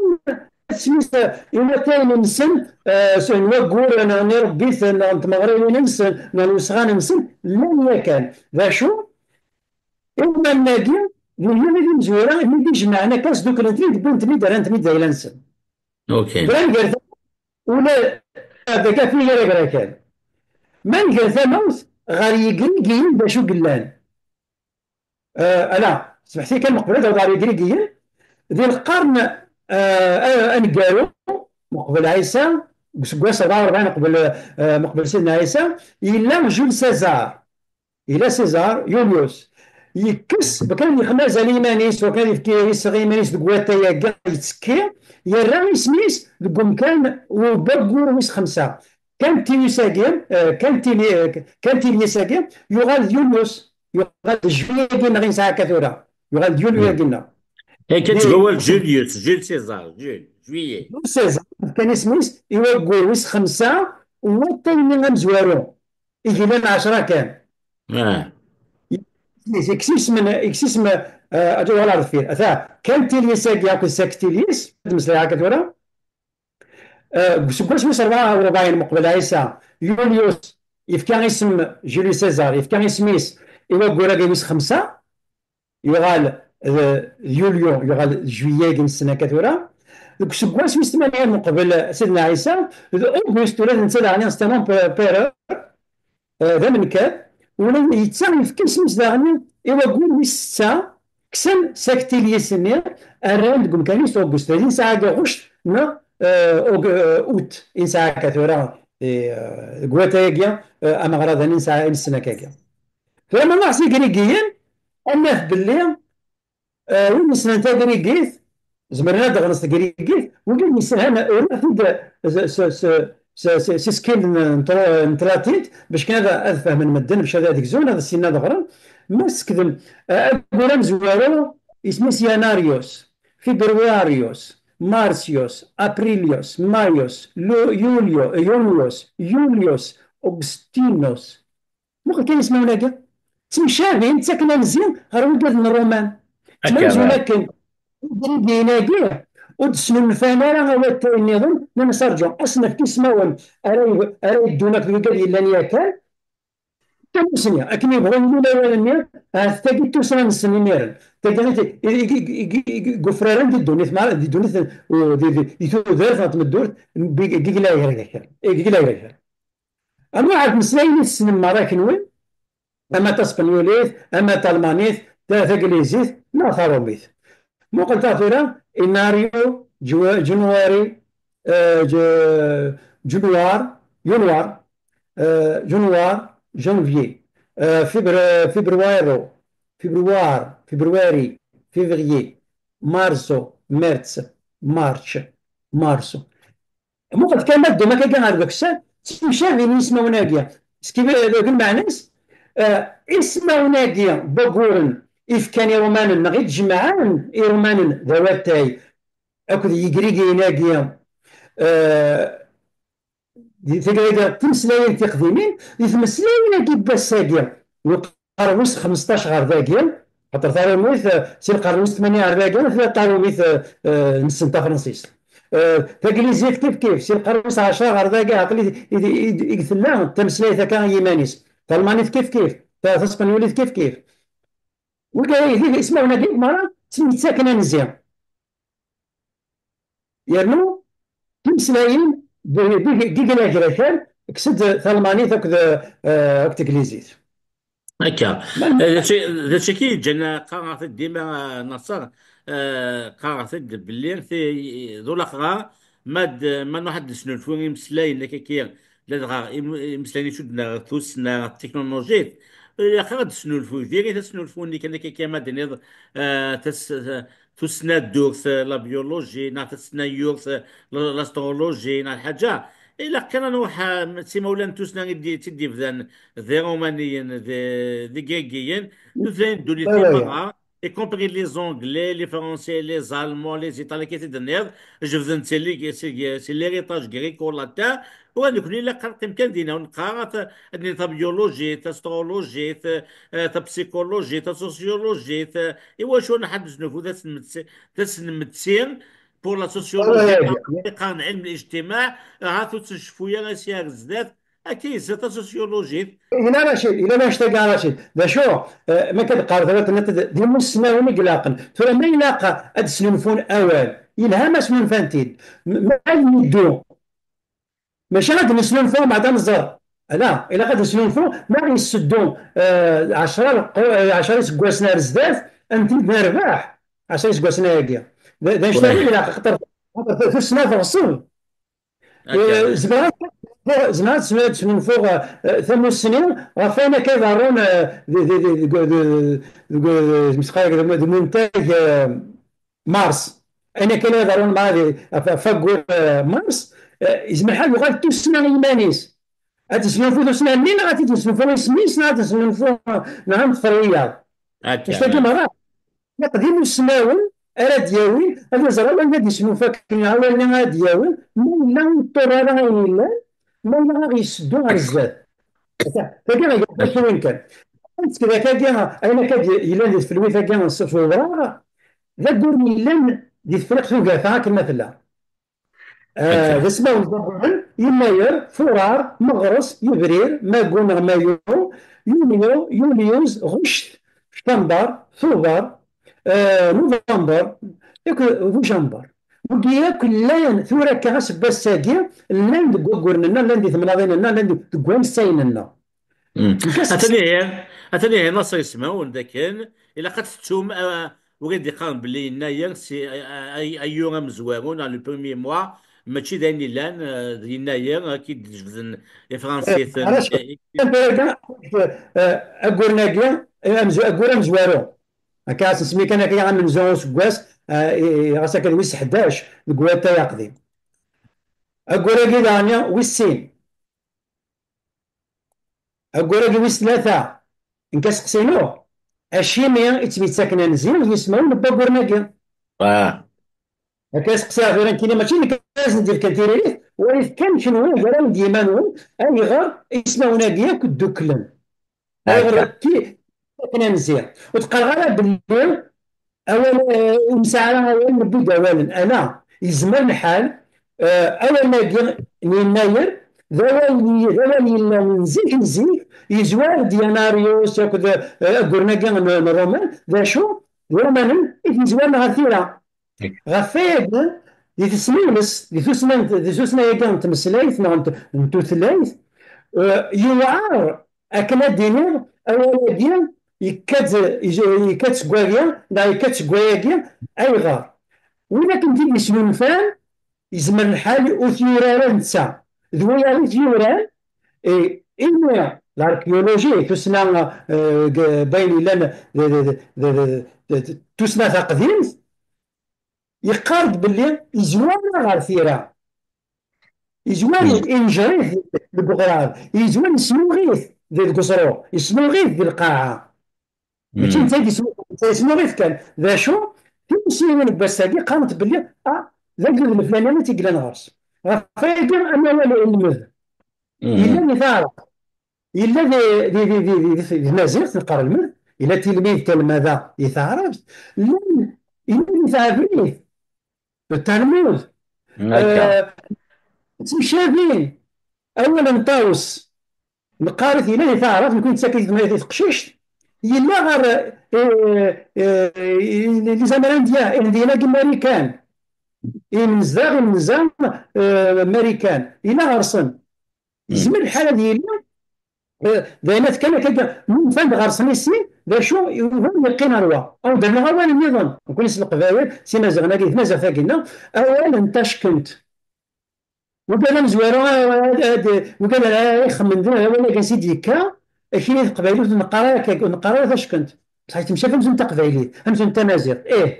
asmi-s iwatayen-nsen, eh, s-, n waggur, neɣ n iṛebbiten, neɣ n tmeɣriwin-nsen, neɣ n usɣan-nsen, llan yakan. D acu? Iṛumanen-agi, d nutni i d imezwura, mi d-ijemɛen akka, sduklen-ten-id, wwin-ten-id, rran-ten-id d ayla-nsen. Ok. Bran gar ta-, ula d akka fi gar agrakan. Ma nger tamawt ɣer Yigrigiyen d acu yellan. Eh, ala, smeḥti kan, meqbel ad awḍeɣ ɣer Yigrigiyen, di lqern, eh, aneggaru, meqbel Ɛisa, deg useggas rebɛa u rebɛin meqbel, eh, meqbel Sidna Ɛisa, yella Jules César. Yella César, Julius. Yekkes, bakken ad yexmazal iman-is, bakken ad yefk iseɣ i iman-is deg watay-agi, yettekki, yerra isem-is deg umkan ubaggur wis xemsa. Quintilius-agi, eh, Quintili-, eh, Quintilius-agi, yuɣal d Julius, yuɣal d Juillet-agi-nneɣ i nesɛa akka tura. Yuɣal d Juillet-agi-nneɣ. Akka di-, ttgawal Julius, Jules César, Jules, Juillet. Jules César, fkan isem-is i waggur wis xemsa n watay-nni amezwaru, i yellan ɛecra kan. Ah. Yekkes isem, yekkes isem, eh, ad uɣal ar deffir. Ata, Quintilius-agi akked Sextilius, ad mmeslayeɣ akka tura. Eh, deg useggas wis rebɛa u rebɛin meqbel Ɛisa, Julius yefka isem, Julius César yefka isem-is i waggur-agi wis xemsa, yuɣal d Yulyu, yuɣal d Juillet-agi n ssena akka tura. Deg useggas wis tmanya meqbel Sidna Ɛisa, d Auguste, ula d netta daɣen, c'est un empereur, eh, d amenkad, ula d netta yefka isem-is daɣen i waggur wis setta, kksen Sextilius-nni, rran deg umkan-is Auguste. Dagi nesɛa agi ɣuct neɣ, eh, août i nesɛa akka tura, eh, deg watay-agi, eh, ameɣrad-nni nesɛa i nessen akkagi. Tura ma nruḥ s Igrigiyen, ad naf belli, eh, wid yessnen tagrigit, zemren ad ɣren s tegrigit, wigi yesselhan, uriɣ-t-id s, s, s, s, s, s isekkilen n tru-, n tlatin, bac kan ad, ad fehmen medden, bac ad, ad gzun, ad ssinen ad ɣren. Ma tsekdem, eh, aggur amezwaru, isem-is Yanarius, Februarius, Marcius, Aprilius, Maius, Lu-, Yulio, Yunius, Julius, Augustinus. Muqel kan ismawen-agi. Ttemcabin, ttaken anzi ɣer wigad n Ṛuman. Ttmanzun akken. Igrigriyen-agi ur d-snulfan ara awatay nniḍen, nnan-as: "Rǧu, ad s-nefk ismawen ara y-, ara yeddun akked wigad yellan yakan." Tamusni, akken yebɣu yili lawan-nni, ahat tagi d tussna-nsen imiren. Tagi i, i, i, i, i, i yufraren di ddunit, ma, di ddunit, u, di, di, di tudert neɣ tmeddurt, deg, deg lager, deg lager. Ad nruḥ ar tmeslayin i tessnem merra kenwi, ama taspenyulit, ama talmanit, ta-, taglizit, neɣ tarumit. Muqel ta tura, Inario, Ju-, January, eh, Ju-, Januar, Januar, eh, Januar, Janvier, eh, Febru-, Februaro, Februar, February, Février, Marzo, März, March, Marzo. Muqel kan ma ddum akka ɣer deg-sen, ttemcabin yismawen-agi. Skif, eh, deg lmeɛna-s, eh, ismawen-agi n wagguren i fkan Iṛumanen neɣ i d-jemɛen Iṛumanen d awatay akked Yigrigiyen-agi, eh, di tagi, timeslayin tiqdimin, di tmeslayin-agi n wass-agi, lqern wis xmesṭac ɣer dagi, xaṭer tarumit, eh, si lqern wis tmanya ɣer dagi, tella tarumit, eh, eh, nsen tafransist. Eh, taglizit kif kif, si lqern wis ɛecra ɣer dagi, aql-i i, i, i, i tella tameslayt akka i yiman-is. Talmanit kif kif, ta-, taspenyulit kif kif. Wigi, ismawen-agi merra ttemyettaken anzi. Yernu timeslayin d, d, d iglagrakan, kkes-d talmanit akked, eh, akked teglizit. Akka. Eh, d acu, d acu akka i yeǧǧan, eh, qqareɣ-t-id dima, eh, Naṣer, eh, qqareɣ-t-id belli ti-, d ulaxra ma d-, ma nruḥ ad d-nesnulfu imeslayen akka-agi, ladɣa im-, imeslayen icudden ɣer tussna, ɣer teknulujit, ilaq ad d-nesnulfu diri-t, asnulfu-nni kan akka-agi, ma d-tiniḍ, eh, tas-, tussna n ddurt, eh, la biologie, neɣ tussna n yurt, eh, la-, l'astrologie, neɣ lḥaǧa. Ilaq kan ad nruḥ, eh, s imawlan n tussna i d-, i tt-id-yebdan d Irumaniyen, d, d Igrigiyen, tutlayin n ddunit-nni merra, y compris les Anglais, les Français, les Allemands, les Italiens, akka i t-id-tenniḍ, jebden-t si, si, si l'héritage gréco-latin, u nekkni ilaq ad neqqim kan dinna, ur neqqar ara ta-, ad nini tabyulujit, tastrulujit, eh, tapsikulujit, tasusyulujit, eh, iwacu nḥeddez nufu d asenmetsi, d asenmetsi pour la sociologie, qqaren ɛilm lijtimaɛ, ahat ur ttnecfu ara si ar zdat, akka yezza tasusyulujit. Ila Racid, ila Racid, akka Racid. D acu, eh, ma kan qqar tura tenniḍ d imussnawen i ilaqen. Tura ma ilaq ad snulfun awal, yelha ma snulfan-t-id. M-, ma ad yeddu. Maca ad nesnulfu, ma ad nẓer. Ala, ilaq ad nesnulfu, ma ɣ-yesseddu, eh, ɛecra leqru-, eh, ɛecra iseggasen ar zdat, ad ten-id-nerbeḥ. Ɛecra iseggasen ayagi. D, d anect-agi ilaq, axaṭer, axaṭer tussna teɣṣeb. Eh, zemreɣ, zemreɣ ad snu-, ad snulfuɣ, eh, tamussni ɣef wayen akka iḍerrun, eh, di, di, di, deg, deg, deg, deg, deg, deg muntag, eh, Mars. Ayen akka la iḍerrun ma di, ɣef, ɣef waggur, eh, Mars, eh, yezmer lḥal yuɣal tussna i yiman-is. Ad tesnulfu tussna-nni, neɣ ad tt-id-yesnulfu isem-is, neɣ ad tesnulfu, neɣ ad neṭṭef wiyaḍ. Akka, anect-agi merra. Ilaq d imussnawen ara d-yawin, ad iẓer awalen ad yesnulfu akken awalen ara d-yawin, ma yella ur yeṭṭurr ara ayen yellan, ma yella ad ɣ-yesseddu ɣer zdat. Tagi, ɣer tagi, kan. Ad nettkel akkagi, ayen akka d-, yellan di tfelwit-agi s, s ubraɣ, d aggur yellan di Tefriqt Tugafa akken ma tella. Ah, d asmawen iḍerrunen: Yennayer, Furar, Meɣres, Yebrir, Magu neɣ Mayu, Yunyu, Yulyuz, Ɣuct, Ctamber, Tuber, ah, Nuvember, akked Vucember. Wigi akk llan tura akka aseggas-agi, llan deg wagguren-nneɣ, llan di temnaḍin-nneɣ, llan deg, deg wansayen-nneɣ. Mm. Atan ihi, atan ihi, Naṣer, ismawen d akken ilaq ad tettum, ah, wigi d-iqqaren belli Yennayer si, ay, ay, ayyur amezwaru, neɣ le premier mois, mačči d ayen illan, ah, d Yennayer, akka i d-jebden Ifransiten. Eh, ara s-, eh, eh, agguren-agi, eh, amezw-, aggur amezwaru. Akka ad s-nsemmi kan akka amenzu useggas, eh, i, i, ɣas akka d wis ḥdac deg watay aqdim. Aggur-agi daɣen wis sin. Aggur-agi wis tlata. Nekk aseqsi-inu, acimi i ttemyettaken anzi yismawen n wagguren-agi? Ah. Akka aseqsi-a tura nekkini mačči nekk ara sen-d-yefkan tiririt, walit kan kenwi gar-awen d yiman-nwen, ayɣer ismawen-agi akk dduklen? Ayɣer akka. Ki-, akken anzi. Ur d-qqareɣ ara belli awal, eh, ur nesɛi ara awal, newwi-d awalen. Ala, yezmer lḥal, eh, awal-agi n Yennayer d awal, d awal yellan n zik, n zik, yezwar-d Yanarius akked, eh, agguren-agi n, n Ṛuman, d acu? D Iṛumanen i t-yezwaren ɣer tira. Ɣef wayagi, di tesmilest, di tussna, di tussna-agi n tmeslayt neɣ n t-, n tutlayt, eh, yewɛer akken ad d-iniɣ awal-agi yekka-d, yekka-d seg wagi neɣ yekka-d seg wayagi. Ayɣer? Win akken t-id-yesnulfan, yezmer lḥal ur t-yura ara netta, d wiyaḍ i t-yuran, eh, imi l'archéologie, tussna, eh, g-, bayen yellan d, d, d tussna taqdimt, yeqqar-d belli yezwar ɣer tira. Yezwar, injer-it deg uɣrab, yezwar yesnuɣ-it deg uẓru, yesnuɣ-it di lqaɛa. Mačči netta i d-yesnuɣ, netta yesnuɣ-it kan. D acu? Timussniwin n wass-agi qqarent belli, ah, d agdud leflani i tt-yellan ɣer-s. Ɣef wayagi, amawal ilmed yellan di taɛrabt, yella di, di, di, di, di, di, di tmaziɣt, neqqar lmed, yella tilmid talmada di taɛrabt, llan, yella di tɛebrit, d Talmud. Akka. Eh, ttemcabin. Awal n Ṭawes, neqqar-it yella di taɛrabt, nekk nettak-it i teqcict, yella ɣer, eh, eh, les Amérindiens, Indiens-agi Marikan, imezdaɣ, imenza, eh, Marikan, yella ɣer-sen. Yezmer lḥal ad yili, eh, d ayen at kan akka, nunfan-d ɣer-sen i sin, d acu, uhu, yeqqin ar wa. Aw, d-rniɣ awal nniḍen, nekkni s Leqbayel, s Imaziɣen-agi, d tmaziɣt-agi-nneɣ, awal n tackent. Wigad amezwaru, a, a, a, wigad ara ixemmen d awal-agi s i d-yekka, akini teqbaylit ur neqqar ara akka, ur neqqar ara tackent. Bṣeḥ yettemcabi amzun d taqbaylit, amzun d tamaziɣt. Ih,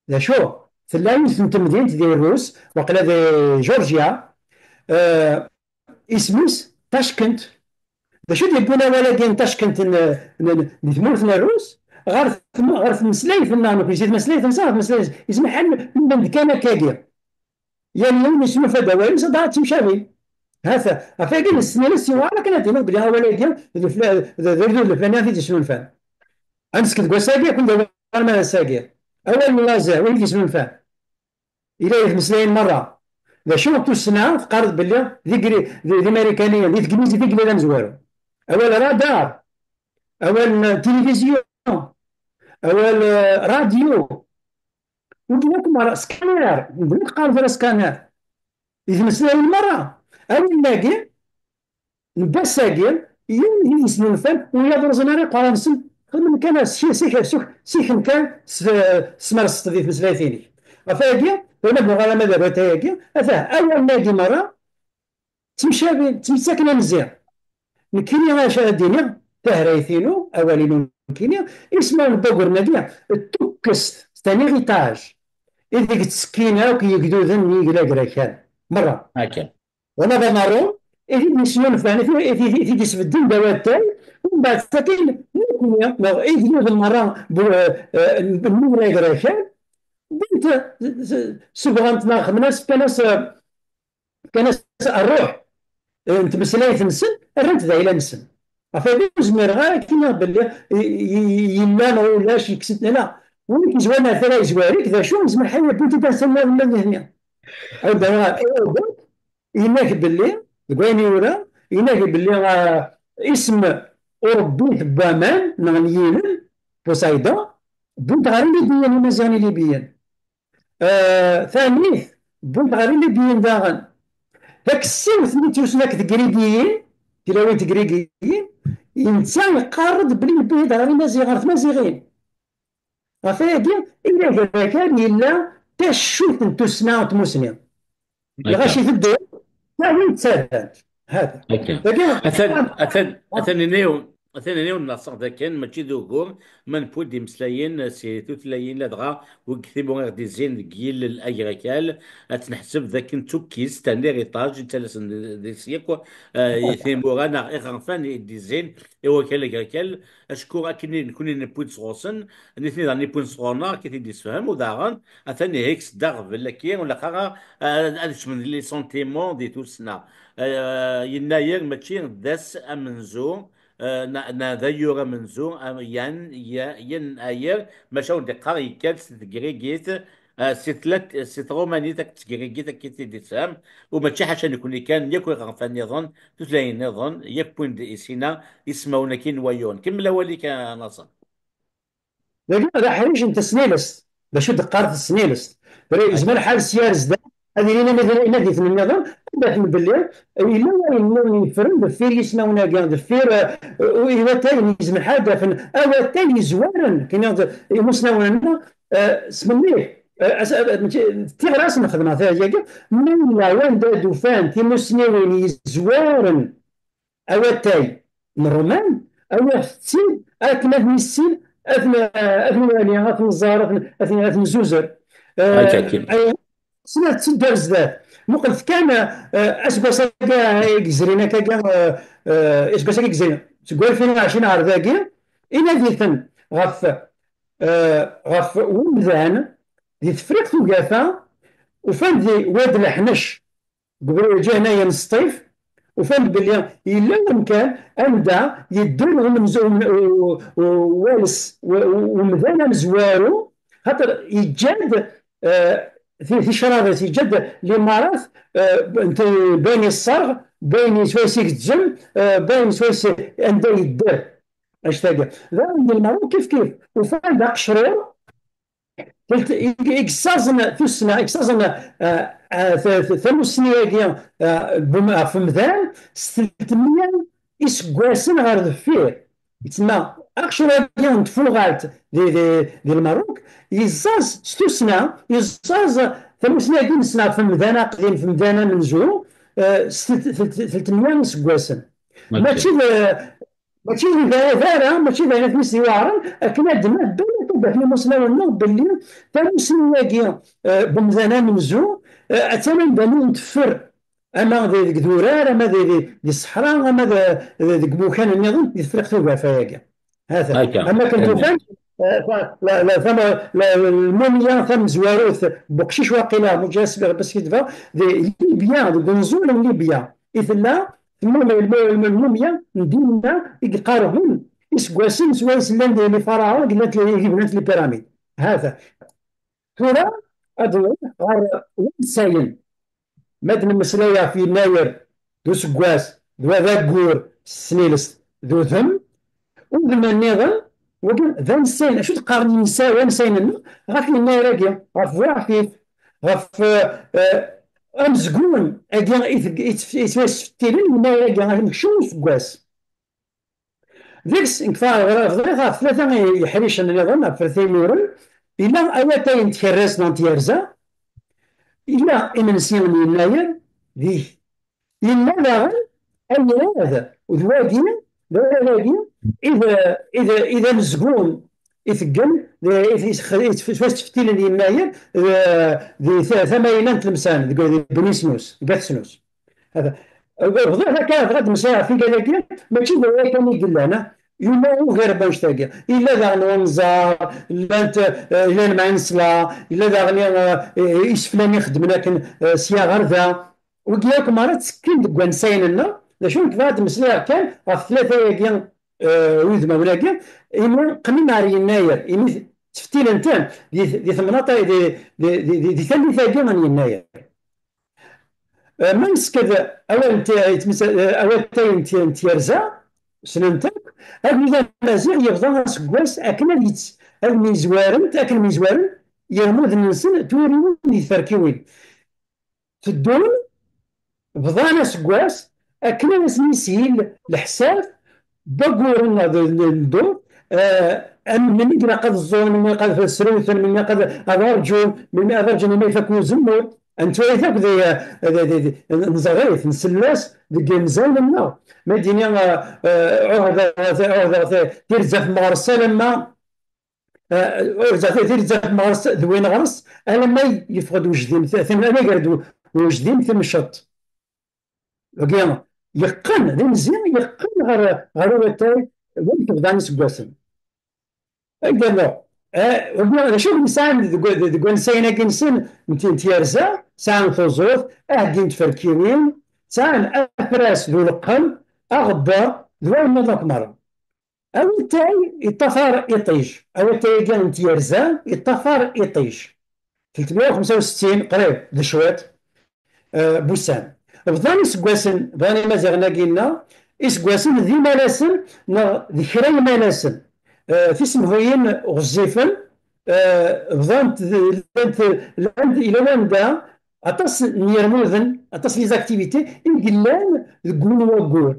d acu? Tella yiwet n temdint di Rrus, waqila di Georgia, eh, isem-is Tackent. D acu d-yewwin awal-agi n Tackent n, n, n, di tmurt n Rrus? Ɣer tm-, ɣer tmeslayt-nneɣ, nekkni si tmeslayt-nsen, ɣer tmeslayt, isem ḥal, nnan-d kan akkagi. Yal yiwen yesnulfa-d awal-is, dɣa ttemcabin. Hata, ɣef wagi nessen-as yewɛer akken ad d-iniɣ belli awal-agi d lefla-, d, d agdud leflani i t-id-yesnulfan. Ad nesk deg wass-agi, akken d awal ma d ass-agi. Awal n laẓ, win i t-yesnulfan. Yella di tmeslayin merra. D acu, tussna teqqar-d belli d igri-, d, d imarikaniyen, di tegnizit i yella d amezwaru. Awal radar, awal n tilivizyu, awal, eh, radyu, wigi akk merra, scanner, medden akk qqaren tura scanner. Di tmeslayin merra. Awal-agi, n wass-agi, yiwen i yesnulfan, wiyaḍ ur ẓrin ara iqran-nsen, xedmen kan s-, s-, s-, siken kan s-, smers-t di tmeslayt-inek. Ɣef wagi, ur ma d-nuɣal ama d awatay-agi, atah, awalen-agi merra, ttemcabin, ttemttaken anzi. Nekkini acu ara d-iniɣ, tahrayt-inu, awal-inu nekkini, isem n waggur-nagi, d tukkest, c'est un héritage, ideg ttekkin akk yegduden n yigla agrakal, merra. Akken. Wala d amaru, i t-id-yesnulfan, i t-, i t-, i t-id-yesbedden d awatay, umbeɛd sakin, nekkni, neɣ igduden merra, bu-, eh, n, n yigla agrakal, wwin-t, s-, s-, sebɣen-t neɣ xedmen-as, fkan-as, eh, fkan-as rruḥ, eh, n tmeslayt-nsen, rran-t d ayla-nsen. Ɣef wagi ur zmireɣ ara ad k-iniɣ belli i, i, i, yella neɣ ulac, yekkes-it, la. Win i k-yezwaren ar tala yezwar-ik, d acu, yezmer ḥay yewwi-d ad s-nniḍen ma d nehni. Aw d aɣar, aw d, yenna-k belli, deg wayen yura, yenna-k belli, ah, isem urebbi n waman, neɣ n yilel, Poseidon, wwin-t ɣer Ilibiyen, imaziɣen ilibiyen. Eh, tanit, wwin-t ɣer Ilibiyen daɣen. Takessiwt-nni d tussna akked Tegrigiyin, tilawin Tegrigiyin, netta yeqqar-d belli yewwi-d ɣer Imaziɣ-, ɣer Tmaziɣin. Ɣef wayagi, ila gar akal yella taccuyt n tussna n tmusni. Lɣaci teddu, tawin ttarrant. Hada. Akken. Dagi, atan, atan, atan iniw, atan iniw n laṣer dakken, mačči d ugur, ma newwi-d imeslayen si tutlayin, ladɣa deg timura ɣ-d-izzin deg yilel agrakal, ad tt-neḥseb d akken d tukkist, un héritage, i ttalasen deg-s yakk, eh, i timura neɣ iɣerfan i d-izzin i wakal agrakal, acku akken i nekkni newwi-d sɣur-sen, nitni daɣen wwin-d sɣur-neɣ, akka i t-id-yessefhem, u daɣen, atan ihi-k-d aɣbel-agi, ur ilaq ara, eh, ad kecmen les sentiments di tussna. Eh, yennayer mačči d ass amenzu, eh, na, na d ayyur amenzu, am-, yan, ya, yennayer, maca ur d-iqqar yekker si tegrigit, eh, si tlat-, si trumanit akked tegrigit, akka i t-id-yessefhem, u mačči ḥaca nekkni kan, yakk iɣerfan nniḍen, tutlayin nniḍen, yakk wwin-d i sina ismawen-agi n wayyuren. Kemmel awal-ik, a Naṣer. Dagi d aḥric n tesnilest. D acu d-teqqar tesnilest? Tura yezmer lḥal sya ar zdat, ad ilin inaditen nniḍen, ad d-afen belli yella wayen nniḍen yeffren deffir yismawen-agi, deffir, eh, iwatayen, yezmer lḥal ad d-afen awatay yezwaren, kiniɣ-d imusnawen-nneɣ, eh, s menni, eh, as-, eh, mačči, d tiɣras nxedmeɣ tagi, ma yella wanda d-ufan timusniwin yezwaren awatay n Ṛuman, awiɣ-t-id akken ad nissin, ad n-, ad nwali, ad nẓer, ad n-, ad n-, ad nzuzer. Eh, Akken. Ay, ssna tetteddu ar zdat. Muqlet kan, eh, aseggas-agi i yezrin akka, eh, eh, aseggas-agi i yezrin, seg walfin u ɛecrin ɣer dagi, inaditen ɣef, eh, ɣef wemdan di Tefriqt Ugafa, ufan di Wad Leḥnec, deg ubrid lǧihnaya n Sṭif, ufan-d belli yella wamkan anda yedden umenz-, um-, u-, u-, wales, u-, u-, umdan amezwaru, xaṭer yeǧǧa-d, eh, ti-, ticraḍ-is, yeǧǧa-d limarat, eh, n t-, bayen yesserɣ, bayen swayes igezzem, eh, bayen swayes anda yedder. Anect-agi. Daɣen di Lmerruk kif kif. Ufan-d aqecrur, telt-, i, i yessaẓen tussna, i yessaẓen, ah, ah, t-, t-, tamussni-agi, ah, bum-, ɣef umdan, s telt mya iseggasen ɣer deffir. Yettma aqecrur-agi n tfuɣalt di, di, di Lmerruk, yezzaẓ s tussna, yezzaẓ tamussni-agi nesna ɣef umdan aqdim, ɣef umdan amenzu, eh, s telt-, telt-, telt mya iseggasen. Mačči d, mačči d lbɛid ara, mačči d ayen i ten-iweɛren, akken ad d-naf belli tuget n imussnawen-nneɣ belli tamussni-agi, eh, n umdan amenzu, eh, attan anda nniḍen teffer, ama di, deg idurar, ama di, di, di ṣṣeḥra, ama di, di, deg imukan nniḍen, di Tefriqt Ugafa-agi. Hata. Akka. Ama akken tufan, eh, fa-, la, la, tama-, la, lmumya tamezwarut n uqcic waqila, Muǧas Bas Yedba, di Libya, deg unẓul n Libya, i tella tmum-, lmu-, lmu-, lmumya n dinna i iqerben iseggasen s wayes llan di, di Faraɛun, i llant li-, i bnant les pyramides. Hata. Tura ad nruḥ ɣer wansayen. Ma d-nemmeslay ɣef yennayer d useggas, d wa d aggur s tesnilest d udem, udem nniḍen, wagi d ansayen. Acu d-qqaren yinsa-, wansayen-nneɣ ɣef yennayer-agi, ɣef Buɛfif, ɣef, eh, amezgun-agi i teg-, i tf-, i yettfettilen yennayer-agi, amekcum n useggas? Deg-s, nekfa ɣriɣ ɣef tlata yeḥricen nniḍen, ɣef tlata imuren, yella awatay n tkerrast neɣ n tyerza, yella imensi n yennayer, deg, yella daɣen ayrad, d wagi, d ayrad-agi, i d, i d, i d amezgun, i teggen, d, i, i, i, s wayen ttfettilen yennayer, d, di ta-, tama-ina n Tlemsan, deg, di Bni Snus, deg At Snus. Hada. Bɣiɣ akka, bɣiɣ ad d-mmeslayeɣ ɣef tigad-agi, mačči d aya kan i yellan, ah. Yella ugar n wannect-agi. Yella daɣen unẓar, llant, eh, yella lemɛinesla, yella daɣen, eh, iseflan ixeddmen akken, eh, sya ɣer da. Wigi akk merra ttekkin deg wansayen-nneɣ. D acu nekk bɣiɣ ad d-mmeslayeɣ kan ɣef tlata-agi, eh, udmawen-agi, imi qqnen ar yennayer, imi ttfettilen-ten di, di temnaḍt, di, di, di, di, di tallit-agi n yennayer. Eh, ma nesked awal n t-, yettmesa-, eh, awatay n t-, n tyerza, ssnen-t akk, agdud amaziɣ yebḍa aseggas akken ad yett-, ad myezwarent, akken myezwaren yirmuden-nsen twuriwin d tferkiwin. Teddun, bḍan aseggas akken ad asen-yeshil leḥsab, wagguren neɣ d, d, d ddurt, eh, am, melmi ilaq ad ẓẓun, melmi ilaq ad srewten, melmi ilaq ad, ad rǧun, melmi ad rǧun, melmi ifak uzemmur. Ad nettwali akk di, di, di, di, neẓra-t, nsell-as deg yinzayen-nneɣ. Ma d-ini, eh, eh, ɛuhdeɣ, ɛuhdeɣ ti-, tirza f meɣres alamma, eh, ɛuhdeɣ ti-, tirza f meɣres d win ɣer-s, alamma yeffeɣ-d wejdim, t-, t-, anagar d wejdim timceḍt. Dagi, yeqqen, d inzi, yeqqen ɣer, ɣer uwatay, win tebḍan iseggasen. Ay d-rnuɣ, eh, wagi, d acu i nesɛan deg, deg wansayen-agi-nsen n t-, n tyerza? Sɛan tuẓut, aheggi n tferkiwin, sɛan afras d uleqqem, aɣebbar, d wayen nniḍen akk merra. Awatay yeṭṭafar iṭij. Awatay-agi n tyerza yeṭṭafar iṭij. Telt mya u xemsa u settin, qrib, d cwiṭ, eh, n wussan. Bḍan iseggasen, bḍan Imaziɣen-agi-nneɣ, iseggasen d imalasen neɣ d kra imalasen. Eh, tisemhuyin ɣezzifen, eh, bḍant d, llant, llant, yella wanda aṭas n yirmuden, aṭas n les activités i yellan deg win waggur.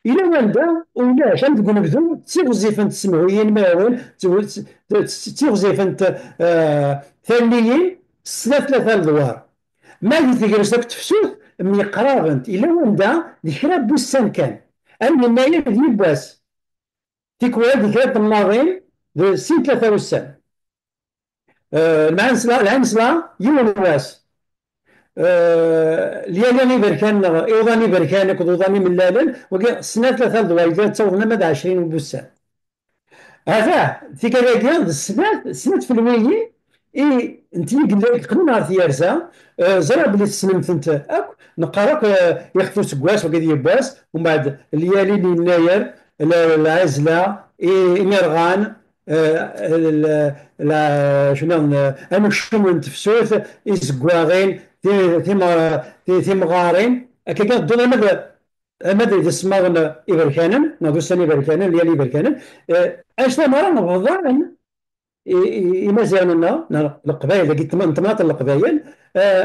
Yella wanda ulac, am deg unebdu, ttiɣzifent tsemhuyin, ma yehwan, ttiɣ-, ttiɣzifent, eh, talliyin, snat tlata ledwar. Ma di tegrest akked tefsut, myeqrabent. Yella wanda d kra n wussan kan. Am yennayer d yiwwas. Tikwal di kra n temnaḍin d sin tlata wussan. Eh, lɛinesla, lɛinesla, yiwen wass. Eh, lyali iberkan neɣ iwḍan iberkan akked uḍan imellalen, wagi snat tlata ledwar, ttawḍen ama d ɛecrin n wussan. Hata, tikal-agi d snat, snat felwiyin i n tnigella yeqqnen ɣer tyerza, eh, ẓriɣ belli tessnem-tent akk, neqqar akk, eh, ixef useggas, wagi d yiwwas, umbeɛd lyali n yennayer, l-, lɛezla, i-, imirɣan, eh, l-, la, acu nniḍen, eh, amekcum n tefsut, izeggaɣin, ti-, timɣ-, ti-, timɣarin, akkagi tedduḍ ama d ama d, d isemmaḍen iberkanen, neɣ d ussan iberkanen, lyanen iberkanen, eh, anect-a merra bḍan i, i, Imaziɣen-nneɣ, neɣ Leqbayel, dagi n tem-, n temnaḍt n Leqbayel, eh,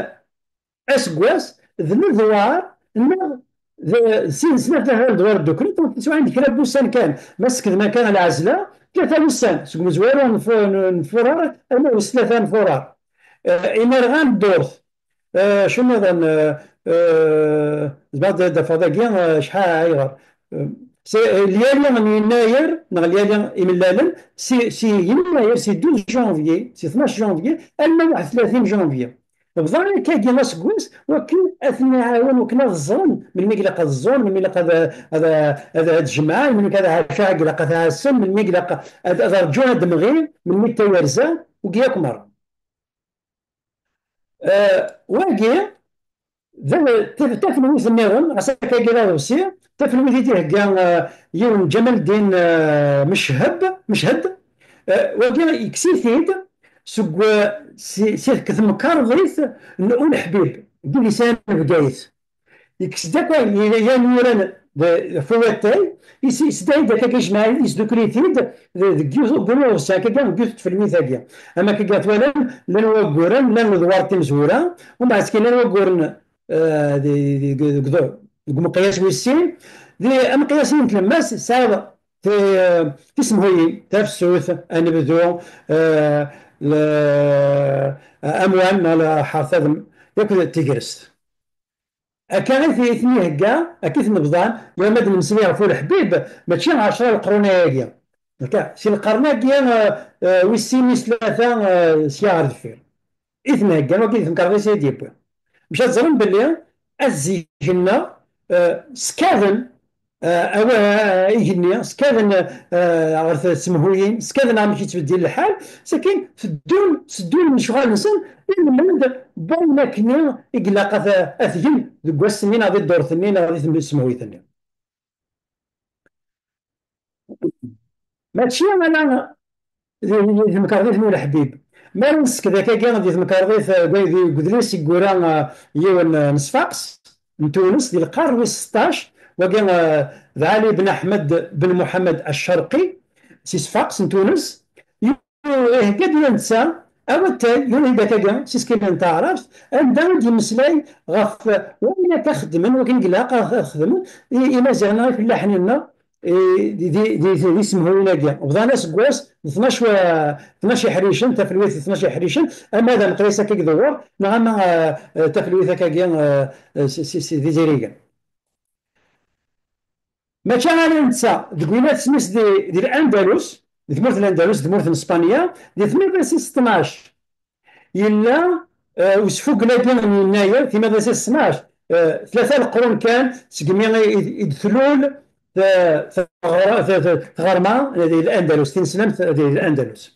aseggas d ledwar, neɣ d, d sin, snat ledwar ddukkli, donc tiswiɛin d kra n wussan kan, ma skedmen kan lɛezla, tlata wussan, seg umezwaru n fu-, n, n furar, arma d wis tlata n furar. Eh, imerɣa n ddurt, Eh, acu nniḍen, eh, eh, zba d, d afeɣ dagi, eh, acḥal, ayɣer? Eh, s-, eh, lyali n yennayer, neɣ lyali imellalen, si, si yennayer, si douze janvier, si tnac janvier, alma waḥed tlatin janvier. Bḍan akkagi aseggas, wakken ad ten-iɛawen, wakken ad ẓren melmi i ilaq ad ẓẓun, melmi ilaq ad, ad, ad, ad jemɛen, melmi ad ɛaca i ilaq ad ɛassen, melmi i ilaq ad, ad rǧun ad d-mɣin, melmi d tayerza, wigi akk merra. Eh, wagi, d, taf-, tafelwit nniḍen, ɣas akkagi d aḍebsi, tafelwit i d-ihegga, eh, yiwen Ǧamal Ddin, eh, Mecheb, Mechhed, eh, wagi yekkes-it-id seg, eh, si, si, seg temkarḍit n Uleḥbib, deg lisan n Bgayet. Yekkes-d akk ayen, yan yuran d, ɣef uwatay, is-, isdari-d akka, ijmeɛ-it, isdukkel-it-id d-, deg yiwet n uɣebsi akka, deg yiwet n tfelwit-agi. Am akka twalam, llan wagguren, llan ledwar n timezwura, umbeɛd kan llan wagguren, eh, di, di, deg, deg, deg umeqyas wis sin, di ameqyas-nni n tlemmast, tesɛiḍ ti-, tisemhuyin, tafsut, anebdu, eh, le-, amwan, neɣ lḥerf, adem, akked tigrest. Akka i t-, i ten-ihegga, akka i ten-bḍan, yerna ma d-nemmeslay ɣef uleḥbib, mačči ɛecra leqrun ayagi. Akka, si lqern-agi, eh, eh, wis sin, wis tlata, eh, sya ɣer deffir. I ten-heggan, wagi di temkarḍit i d-yewwi. Bac ad ẓren belli at zik-nneɣ, eh, skaden, eh, awa-, igenni, skaden, eh, ɣer tsemhuyin, skaden amek yettbeddil lḥal, sakin teddun, teddun lecɣal-nsen, ilmend n wayen akkenni i ilaq ad, ad t-gen deg wass-nni, neɣ di ddurt-nni, neɣ di tsemhuyt-nni. Mačči ala di, di, di temkarḍit n uleḥbib. Mi ara nsekk d akkagi di temkarḍit, eh, deg, deg udlis i yura, eh, yiwen, eh, n Sfaqs n Tunes, di lqern wis seṭṭac, wagi, eh, d Ali ben Aḥmed ben Muḥemmed Acerqi, si Sfaqs n Tunes, yu-, ihegga-d ula netta awatay, yura-d akkagi, si tsekkin n taɛrabt, anda i d-yemmeslay ɣef wayen akka xeddmen, wakken i ilaq ad xedmen i, Imaziɣen-nneɣ, ifellaḥen-nneɣ, i, di, di, di, di, di semhuyin-agi. Bḍan aseggas d tnac wa-, tnac iḥricen, tafelwit d tnac iḥricen, ama d ameqyas akka i idewwer, neɣ ama, eh, eh, tafelwit akkagi, eh, eh, si, si, si, d izirigen. Mačči ala netta, deg win ad tsemmis di, di Andalus, di tmurt n Andalus, di tmurt n Spanya, di tmiḍi s tnac, yella, eh, usfugel-agi n yennayer, timiḍ-is s tnac, eh, tlata leqrun kan segmi i, i, i d-tlul te-, teɣra-, te-, te-, tɣerma di Andalus, tineslemt di Andalus.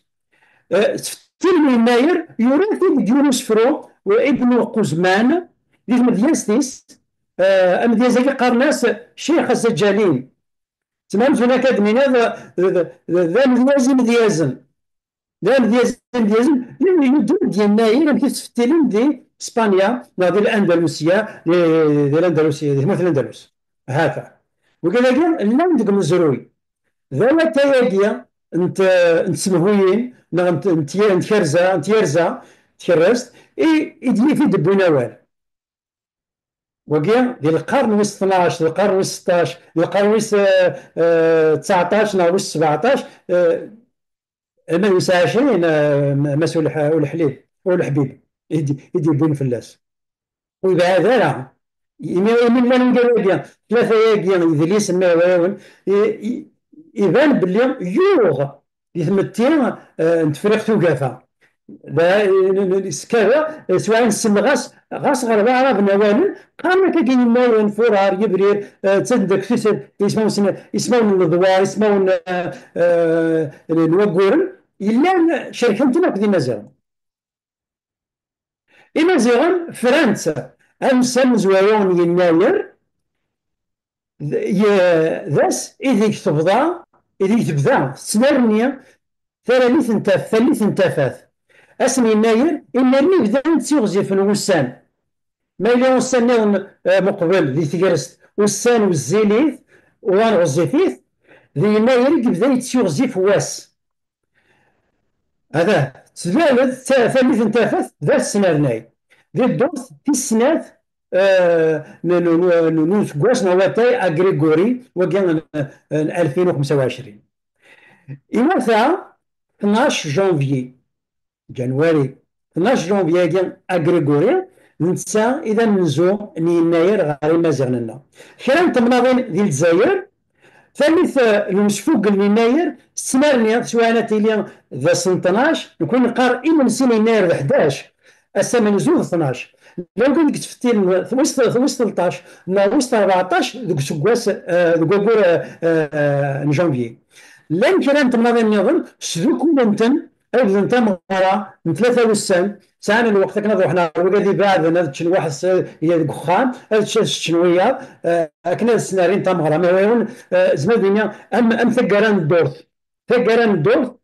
Eh, s tfettin n yennayer, yura-t-id deg yiwen usefru, Ibnu Quzman, di tmedyazt-is, eh, amedyaz-agi qqaren-as Ccix Azzaǧalin. Tzemremt tura akka ad d-tiniḍ, eh, d, d, d amedyaz imedyazen. D amedyaz imedyazen, yudden-d yennayer amek i ttfettilen di Spanya, neɣ di Landalusiya, di, di Landalusiya, di tmurt n Landalus. Hata. Wigi dagi, llan deg umezruy. D awatay-agi n t-, n tsemhuyin, neɣ n t-, n tye-, n tyerza, n tyerza, tkerrest, i, i d-, i t-id-wwin awal. Wagi, di lqern wis tnac, di lqern wis seṭṭac, di lqern wis, eh, eh, tseɛṭac neɣ wis sebɛṭac, eh, ama d wis ɛecrin, eh, Mass Ulḥ-, Ulḥlib, Uleḥbib, i d-, i d-yewwin fell-as. Ur yebɛid ara. Imi, imi llan wigad-agi, tlata-agi, idlisen, ma yehwa-yawen, i, i, iban belli yuɣ di tmetti, eh, n Tefriqt Ugafa. Da, eh, n-, n-, n-, s kra, eh, s wayen ssneɣ, ɣas, ɣas ɣer Waɛraben awalen, qqaren akka yennayer, furar, yebrir, eh, ttadden deg tis-, ismawen s-, ismawen n ledwar, ismawen, eh, eh, n, n wagguren, yellan cerken-ten akk d Imaziɣen. Imaziɣen fran-tt amsal amezwaru n yennayer, d, y-, d ass ideg tebḍa, ideg tebda tettnerni taralit n taf-, tallit n tafat. Ass n yennayer, imir-nni bdan ttiɣzifen wussan. Ma yella ussan nniḍen, eh, muqbel, di tegrest, ussan wezzilit, uḍan ɣezzifit, di yennayer i yebda yettiɣzif wass. Hada, ttlalet ta-, tallit n tafat, d asnernay. Di ddurt, tis snat, eh, n, n, n, n, n useggas neɣ watay agrigori, wagi n, n alfin u xemsa u ɛecrin. Iwata tnac janvier, January, tnac janvier-agi agrigori, d netta i d amenzu n yennayer ɣer Imaziɣen-nneɣ. Kra n temnaḍin di Lezzayer, tallit, eh, n umsfugel n yennayer, tettnerni, teswiɛin ad tili d ass n tnac, nekkni neqqar imensi n yennayer d ḥdac, ass amenzu d tnac. Llan wid i yettfettilen wis, wis tleṭṭac neɣ wis rbeɛṭac deg useggas, eh, deg waggur, eh, eh, n janvier. Llan kra n temnaḍin nniḍen sdukulen-ten, refden tameɣra n tlata wussan, sɛan lweqt akken ad ruḥen ɣer wigad ibeɛden, ad ččen waḥed s-, ya deg uxxam, ad čč-, ad ččen wiyaḍ, eh, akken ad snerrin tameɣra. Ma iwayen, eh, zemreɣ ad iniɣ am, am taggara n ddurt. Taggara n ddurt,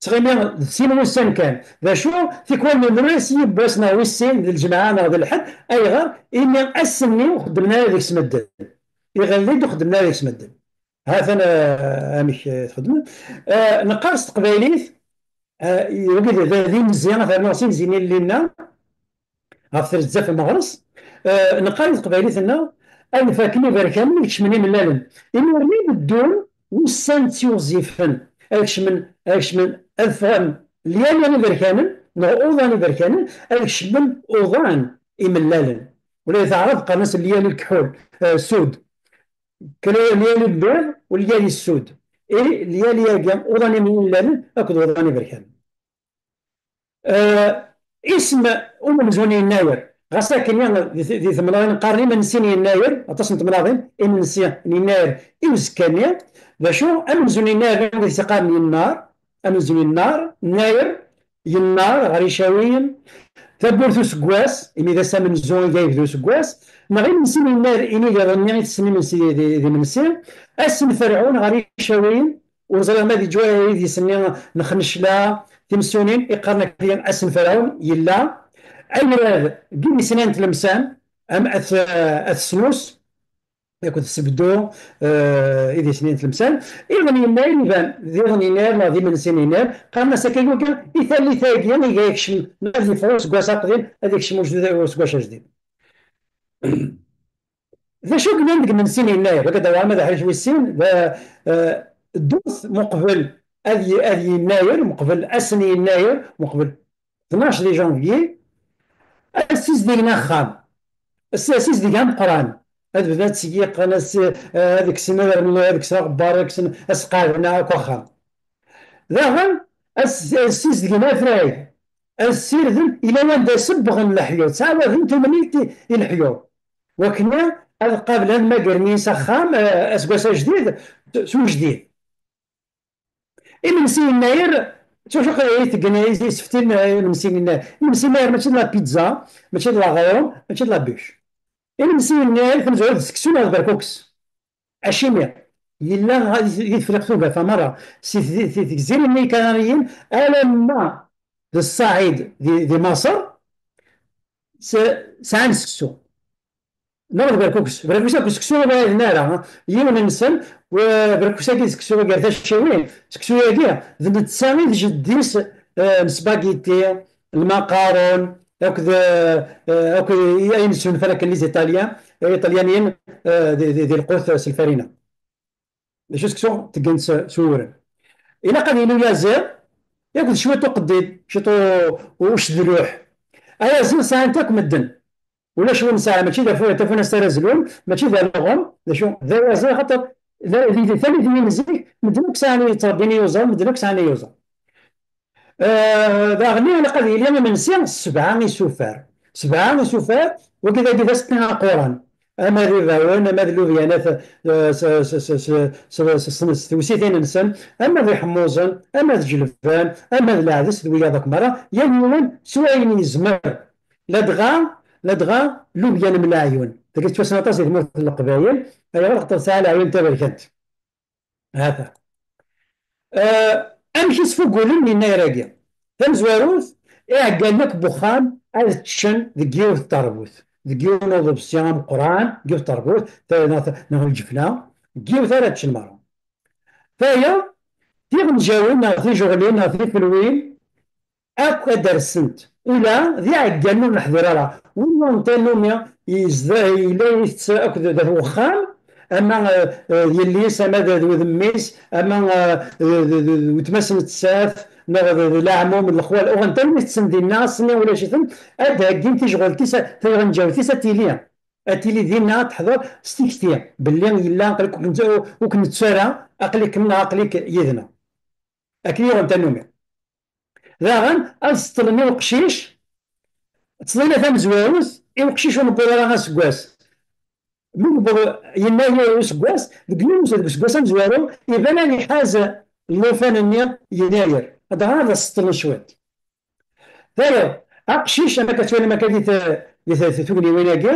ttɣimi d sin wussan kan. D acu? Tikwal nres yiwwas neɣ wis sin, d lǧemɛa neɣ d lḥedd. Ayɣer? Imi ass-nni ur xeddmen ara deg-s medden. Iɣelli-d ur xeddmen ara deg-s medden. Ha-t-an, eh, amek, eh, txeddmem. Eh, neqqar s teqbaylit, eh, wagi d, d, d imezzi, ad rnuɣ s imezzi-nni n linna, ɣef tlezzaf n meɣres, eh, neqqar i teqbaylit-nneɣ, ad faken iberkanen, ad kecmen imellalen. Imir-nni beddun wussan ttiɣzifen, ad kecmen, ad kecmen, ad ffɣen lyali iberkanen, neɣ uḍan iberkanen, ad kecmen uḍan imellalen. Ula di taɛrabt qqaren-as lyali lkeḥḥul, eh, sud. Kra lyali n lbiḍ u lyali n ssud. I lyali-agi, uḍan imellalen akked uḍan iberkanen. Eh, isem umenzu n yennayer, ɣas akken di, di temnaḍin qqaren imensi n yennayer, aṭas n temnaḍin, imensi n yennayer i uzekka-nni, d acu? Amenzu n yennayer, d acu i s-qqaren yennar, amenzu n yennar, nnayer, yennar ɣer Icawiyen, tawwurt useggas, imi d ass amenzu i yebda useggas, neɣ imensi n yennayer, inigaḍ-nni i tessen imensi d, d imensi, ass n Ferɛun ɣer Icawiyen, ur ẓriɣ ma d Ǧwayr idis-nni n Xnecla, timsunin, iqqaren akk ass n Ferɛun, yella. Ayrad, deg idis-nni n Tlemsan, am at, at Snus, akked Sebdu, eh, idis-nni n Tlemsan. Iḍ n yennayer iban, d iḍ n yennayer neɣ d imensi n yennayer, qqaren-as akka i wagi, i tallit-agi, iga yekcem, ma ad yeffeɣ useggas aqdim, ad yekcem ujdid, useggas ajdid. D acu i yellan deg imensi n yennayer? Akka d-awar ma d aḥric wis sin, d, eh, ddurt muqbel ad y-, ad yennayer, muqbel ass n yennayer, muqbel tnac di janvier, ad ssizdigen axxam. Ad s-, ad ssizdigen ameqqran. Ad bdan ad ttṣeyyiqen, ad s-, eh, ad kksen, ad rn-, ad kksen aɣebbar, ad kksen, ad sqeɛden akk axxam. Daɣen, ad s-, ad ssizdigen afrag. Ad ssirden, yella wanda sebbɣen leḥyuḍ, ttɛawaden tumlilt i, i leḥyuḍ. Wakken ad qablen ad mmagren s axxam, eh, aseggas ajdid, s, s ujdid. Imensi yennayer, d acu i teggen iseftin, eh, imensi yennayer? Imensi yennayer mačči d la pizza, mačči d l'aɣrum, mačči d la bûche. Imensi yennayer, tamezwarut d seksu neɣ d berkukes. Acimi? Yella di, di Tefriqt Ugafa merra, si, di, di Tegzirin-nni Ikanariyen alamma d Ṣṣaɛid di, di Maṣer, s-, sɛan seksu. Neɣ d berkukes. Berkukes akked seksu ur ɛiden ara, ha? Yiwen-nsen, u-, berkukes-agi d seksu gar tacciwin, seksu-agi d netta i d jeddi-s, eh, n spaghetti, lmaqarun, akked, eh, akked ayen ssunfan akken les Italiens, eh, Iṭalyaniyen, eh, di, di, di lqut s lfarina. D acu seksu teggen s, s uwren. Ilaq ad yili uyaziḍ, akked cwiṭ uqeddid, cwiṭ u-, ucedluḥ. Ayaziḍ sɛan-t akk medden. Ulac win nesɛa, mačči d afu-, tafunast ara zlun, mačči d alɣem, d acu, d ayaziḍ, axaṭer d, di, di tallit-nni n zik, medden akk sɛan, yettṛebbin iyuzaḍ, medden akk sɛan iyuzaḍ. Eh, daɣen ilaq ad yili imensi s sebɛa isufar. Sebɛa isufar, wagi dagi d aseqqi aquran. Ama d ibawen, ama d lubyanat, eh, s, s tewsitin-nsen, ama d iḥemmuẓen, ama d jilban, ama d leɛdes, d wiyaḍ akk merra, yal yiwen s wayen yezmer. Ladɣa, ladɣa lubyan n leɛyun. Dagi tettwassen aṭas di tmurt n Leqbayel, ayɣer? Axaṭer tesɛa leɛyun taberkant. Hata. Eh, amek i sfugulen yennayer-agi? Tamezwarut, iɛeggalen akk n wexxam ad ččen deg yiwet n teṛbut. deg yiwen uḍebsi ameqqran, deg yiwet terbut, ta-, neɣ ta-, neɣ lǧefna, deg yiwet ara ččen merra. Tayeḍ, tiɣenǧawin neɣ tijeɣlin neɣ tifelwin, akk ad d-rsent. Ula d iɛeggalen ur neḥdir ara. Win yuɣen tannumi yezda-, yella itett akked dat wexxam, ama, eh, eh, yelli-s, ama d, d wudem-is, ama, eh, d, d, d, d weltma-s nettat, neɣ d, d leɛmum, d lexwal, uɣen tannumi tetten dinna, ass-nni ulac-iten, ad d-heggin tijɣelt-is, tiɣenǧawt-is ad tili. Ad tili dinna, ad teḥḍer s tikti, belli yella aql-ik ur k-nett-, ur k-nettu ara, aql-ikem neɣ aql-ik yid-neɣ. Akken yuɣen tannumi. Daɣen, ad seṭṭlen i uqcic, ttḍina tamezwarut i uqcic ur newwiḍ ara aseggas. Mi yewweḍ yennayer useggas, deg yiwen deg useggas amezwaru, iban ad iḥaz llufan-nni yennayer. Dɣa ad as-seṭṭlen cwiṭ. Tayeḍ, aqcic, am akka twalim akka di t-, di t-, tugniwin-agi,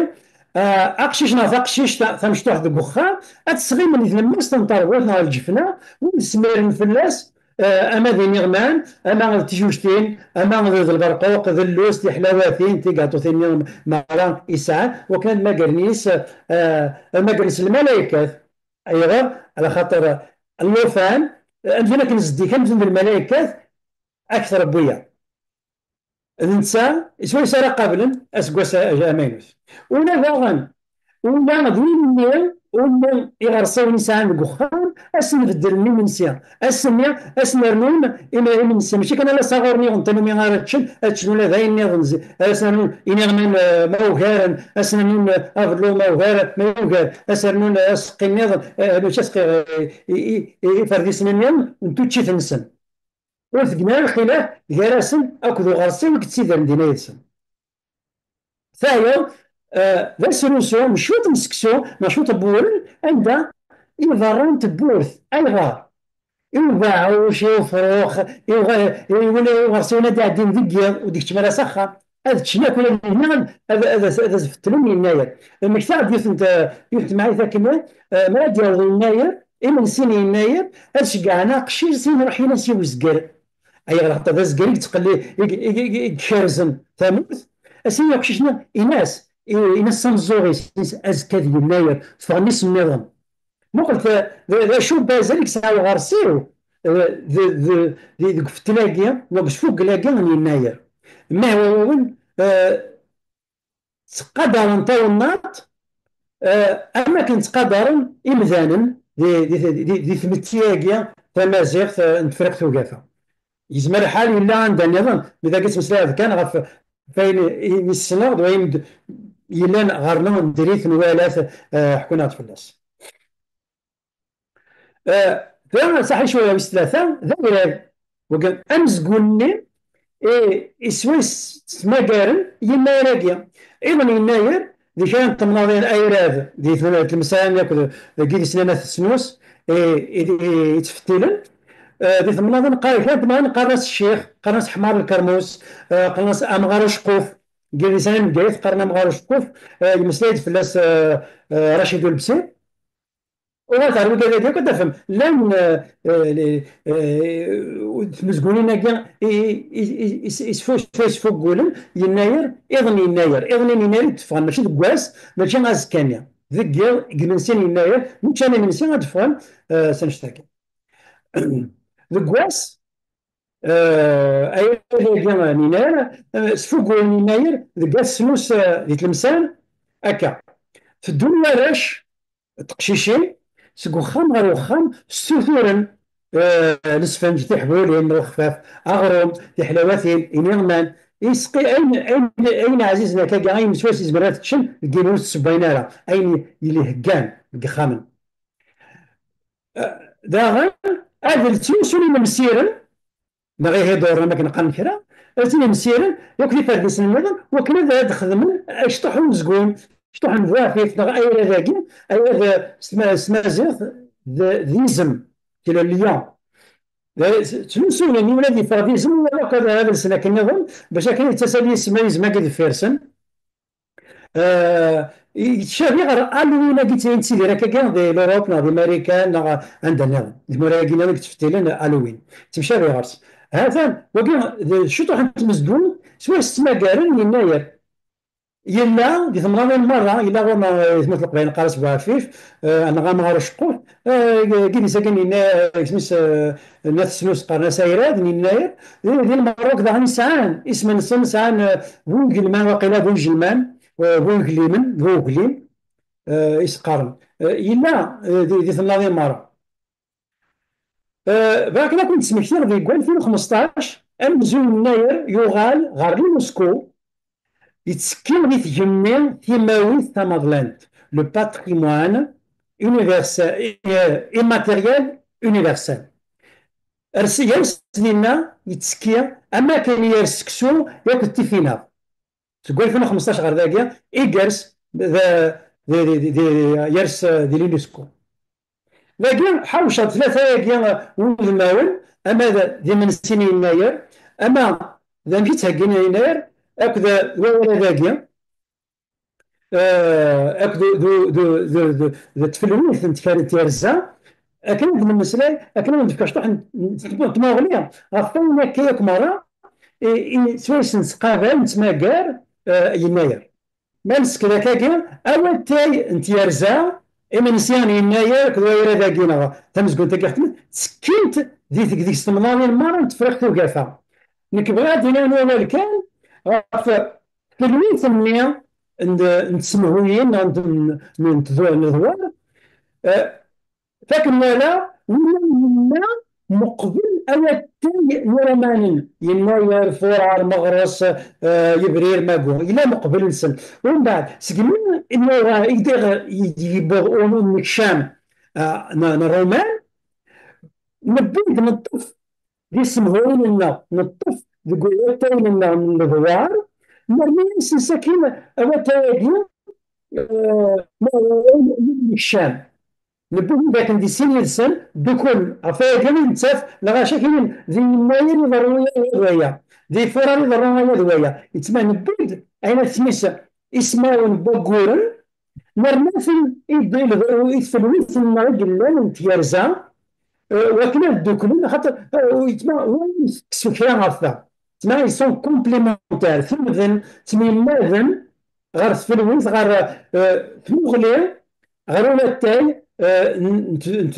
ah, aqcic neɣ taqcict ta-, tamecṭuḥt deg uxxam, ad tesɣimen di tlemmast n teṛbuḍt neɣ lǧefna, wid yesmiren fell-as, eh, ama d iniɣman, ama d tijuǧtin, ama d, d lberquq, d lluz, tiḥlawatin, tigaṭutin-nni merra i sɛan, wakken ad magren yis, eh, ad magren s lmalaykat. Ayɣer? Ala xaṭer llufan, amzun akken zeddigen, amzun d lmalaykat, akter n wiyaḍ. D netta, s wayes ara qablen aseggas a-, amaynut. Ula daɣen, ula d win-nni, umi iɣersiwen i sɛan deg uxxam, ad sen-beddlen imensi. Ass-nni, ad sen-rnun im-, imensi. Mačči kan ala s aɣur-nni yuɣen tannumi ara ččen, ad ččen ula d ayen nniḍen. Zi-, ad sen-rnun iniɣman, eh, ma ugaren, ad sen-rnun, eh, abelluḍ ma ugar, ma yugar, ad sen-rnun, eh, aseqqi nniḍen, eh, mačči aseqqi, eh, i, i, i, iferdisen nniḍen n tuččit-nsen. Ur tegmi ara lxilaf gar-asen akked uɣersiw i yettidiren dinna yid-sen. Tayeḍ, eh, d asrusu n cwiṭ n seksu neɣ cwiṭ n wuren anda i berra n tewwurt. Ayɣer? I ubeɛɛuc, i ufrux, i uɣ-, i win, i uɣersiwen ad d-iɛeddin deg yiḍ, ur d-ikeččem ara s axxam. Ad ččen akk ula d nehna, ad, ad, ad, ad as-beṭlen yennayer. Mmektaɣ-d yiwet n t-, yiwet n temɛayt akken, eh, mi ara d-yaweḍ yennayer, imensi n yennayer, ad ceggɛen aqcic, sin ruḥ ini-as i uzger. Ayɣer? Axaṭer d azger i yettqelli-, i, i, i, i ikerzen tamurt. As-ini aqcic-nni, ini-as, i, ini-as s ameẓẓuɣ-is, ini-as azekka d yennayer, ffɣen isemmiḍen. Muqel ta-, d, d acu n wazal i yesɛa uɣersiw, eh, d, d, d, deg ufettel-agi, neɣ deg usfuggel-agi n yennayer. Mehwawawen, eh, ttqadaren tawennaṭ, eh, am akken ttqadaren imdanen di, di, di, di, di tmetti-agi tamaziɣt, eh, n Tefriqt Ugafa. Yezmer lḥal yella anda nniḍen, mi dagi ttmeslayeɣ kan ɣef, ɣef wayen i, i ssneɣ d wayen d-, yellan ɣer-neɣ n diri-t, nwala-t, eh, ḥkun-aɣ-d fell-as. Eh, da, saḥi cwiya wis tlata, d agrad. Wagi, amezgun-nni, eh, iswa s-, ttmagaren yennayer-agi. Iḍ n yennayer, di kra n temnaḍin, ayrad, di tl-, tlemsan akked deg yidis-nni n At Snus, eh, i, i, i ttfettilen. Eh, di temnaḍin, qqar-, kra n temnaḍin qqaren-as ccix, qqaren-as ḥmar lkermus, eh, qqaren-as amɣar uceqquf. Deg yidis-nni n Bgayet qqaren amɣar uceqquf, eh, yemmeslay-d fell-as, eh, eh, Racid Ulebsir. Uɣal ɣer wigad-agi akk ad tafem. Llan, eh, eh, li-, eh, tmezgunin-agi i, i, i, i, i sfu-, sfu-, sfuggulen yennayer, iḍ n yennayer. Iḍ n yennayer i d-ffɣen, mačči deg wass, mačči azekka-nni. Deg yiḍ, deg imensi n yennayer, mi ččan imensi ad d-ffɣen, eh, s annect-agi. Deg wass, eh, ayagi n yennayer, eh, sfuggulen yennayer deg At Snus, eh, di Tlemsan, akka. Teddun warrac, teqcicin, seg uxxam ɣer uxxam, ssuturen, eh, lesfenǧ, tiḥbulin, lexfaf, aɣrum, tiḥlawatin, iniɣman, isqi-, ayen, ayen, ayen ɛzizen akkagi, ayen swayes izemren ad t-ččen, deg yiwen ur t-ssewwayen ara, ayen yelli heggan deg yixxamen. Eh, daɣen, ad ttlusun inemsiren, neɣ ihiduren, am akken qqaren kra, ad ttlusun inemsiren, yakk d iferdisen nniḍen, wakken ad, ad xedmen acṭuḥ umezgun, acṭuḥ n buɛfif, neɣ ayrad-agi, ayrad, eh, s tma-, s tmaziɣt, d, d izem, c'est le lion. D, ttlusun, yiwen ad yeffeɣ d izem, u ad, ad lsen akken nniḍen, bac akken yettas ad yisem, izem-agi deffir-sen. Eh, yettcabi ɣer Halloween-agi tt-, yettidir akkagi di l'Europe neɣ di Marikan neɣ anda nniḍen. Di tmura-agi nniḍen i yettfettilen Halloween. Ttemcabi ɣer-s. Ha-t-an, wagi d ciṭuḥ n tmezgun, swayes ttmagaren yennayer. Yella di temnaḍin merra, yella ɣur-neɣ, eh, di tmurt n Leqbayel neqqar-as Buɛfif, eh, neɣ amɣar uceqquf, eh, gidis-agi n yenna-, eh, isem-is, eh, n At Snus qqaren-as Ayrad, n Yennayer, di, di Lmerruk daɣen sɛan isem-nsen, sɛan, eh, bu igelman, waqila bu igelman, eh, bu igellimen, bu uglim, eh, i s-qqaren. Eh, yella, eh, di, di temnaḍin merra. Eh, bɣiɣ kan ad kent-smektiɣ deg alfin u xmesṭac, amenzu n Yennayer yuɣal ɣer l'UNESCO, yettekki di tgemmi timawit tamaḍlant, le patrimoine universel, eh, immatériel universel. Ers-, yers dinna yettekki am akken yers seksu yakk d tifinaɣ. Seg alfin u xmesṭac ɣer dagi, i yers d, d, d, d, d, yers, eh, di l'UNESCO. Dagi, ḥawceɣ-d tlata-agi, eh, wudmawen, ama d, d imensi n Yennayer, ama d amek i ttheggin Yennayer, akked, eh, wawal-agi, eh, akked d, d, d, d, d, d tfelwit n tkar-, n tyerza, akken ad nemmeslay, akken ad nefk cṭuḥ n, n, n tmuɣli ɣef wayen akka yakk merra i, i yettwayessen s qabel nettmagar, eh, Yennayer. Ma nessekd akkagi, awatay n tyerza, imensi n Yennayer akked wayra-dagi neɣ tamezgunt-agi ɣef tmes, ttekkint di teg-, deg-s temnaḍin merra n Tefriqt Ugafa. Nekk bɣiɣ ad d-iniɣ wawal kan ɣef telwit-nni n, n tsemhuyin neɣ n, n, n tdu-, n ledwar, eh, Fakken wala, winna yenna meqbel awatay n Iṛumanen, Yennayer, Fuṛar, Meɣres, eh, Yebrir, Magu, yella meqbel-nsen. Umbeɛd, segmi i d-, i d-, i d-yewweḍ u-, umnekcam, eh, n, n Ṛuman, newwi-d neṭṭef di semhurin-nneɣ, neṭṭef deg wawatay-nneɣ n ledwar, nerna-yasen sakin awatay-agi, eh, n, n umnekcam. Newwi-d akken di sin yid-sen, ddukkulen. Ɣef wayagi i nettaf, lɣaci akkin d Yennayer i iḍerru aya d waya, di Fuṛar i iḍerru aya d waya. Yettma newwi-d ayen at tmis ismawen n wagguren, nerna-ten i d-, i d-, i tfelwit-nneɣ i yellan n tyerza, eh, wakken ad dduklen, axaṭer, eh, yettma, ur yettseksu kra ɣef ta. Yettma, ils sont complémentaires, tumden, ttemyemmaden ɣer tfelwit, ɣer, eh, tmuɣli, ɣer ulatay, eh, n, n, n,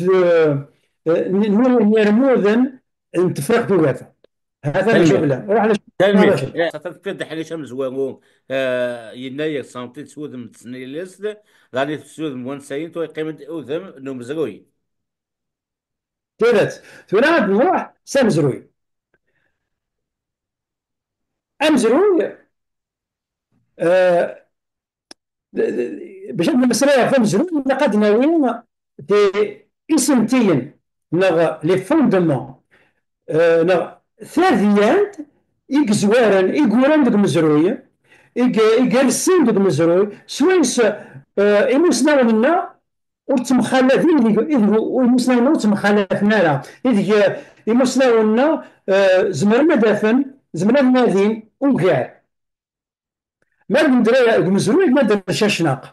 eh, n, n, n yirmuden n Tefriqt Ugafa. Ha-t-an Tanemmirt. Jubla. Ruḥ. Tanemmirt. Eh, tafekka-d ḥnic amezwaru, eh, yenna-yak, senṭi s wudem n tesnilest, daɣen s wudem n wansayen, tura yeqqim-d udem n umezruy. Tidet. Tura ad nruḥ s amezruy. Amezruy, eh, d-, d-, bac ad nemmeslay ɣef umezruy, ilaq ad nawi ti-, isendiyen, neɣ les fondements, eh, neɣ tadyant i yezwaren, i yuran deg umezruy, i y-, i yersen deg umezruy, swayes, eh, imusnawen-nneɣ ur ttemxalaf-, ideg, ideg imusnawen-nneɣ ur ttemxalafen ara, ideg imusnawen-nneɣ, eh, zemren ad afen, zemren ad nadin ugar. Ma d nndra deg umezruy, ma d cacnaq.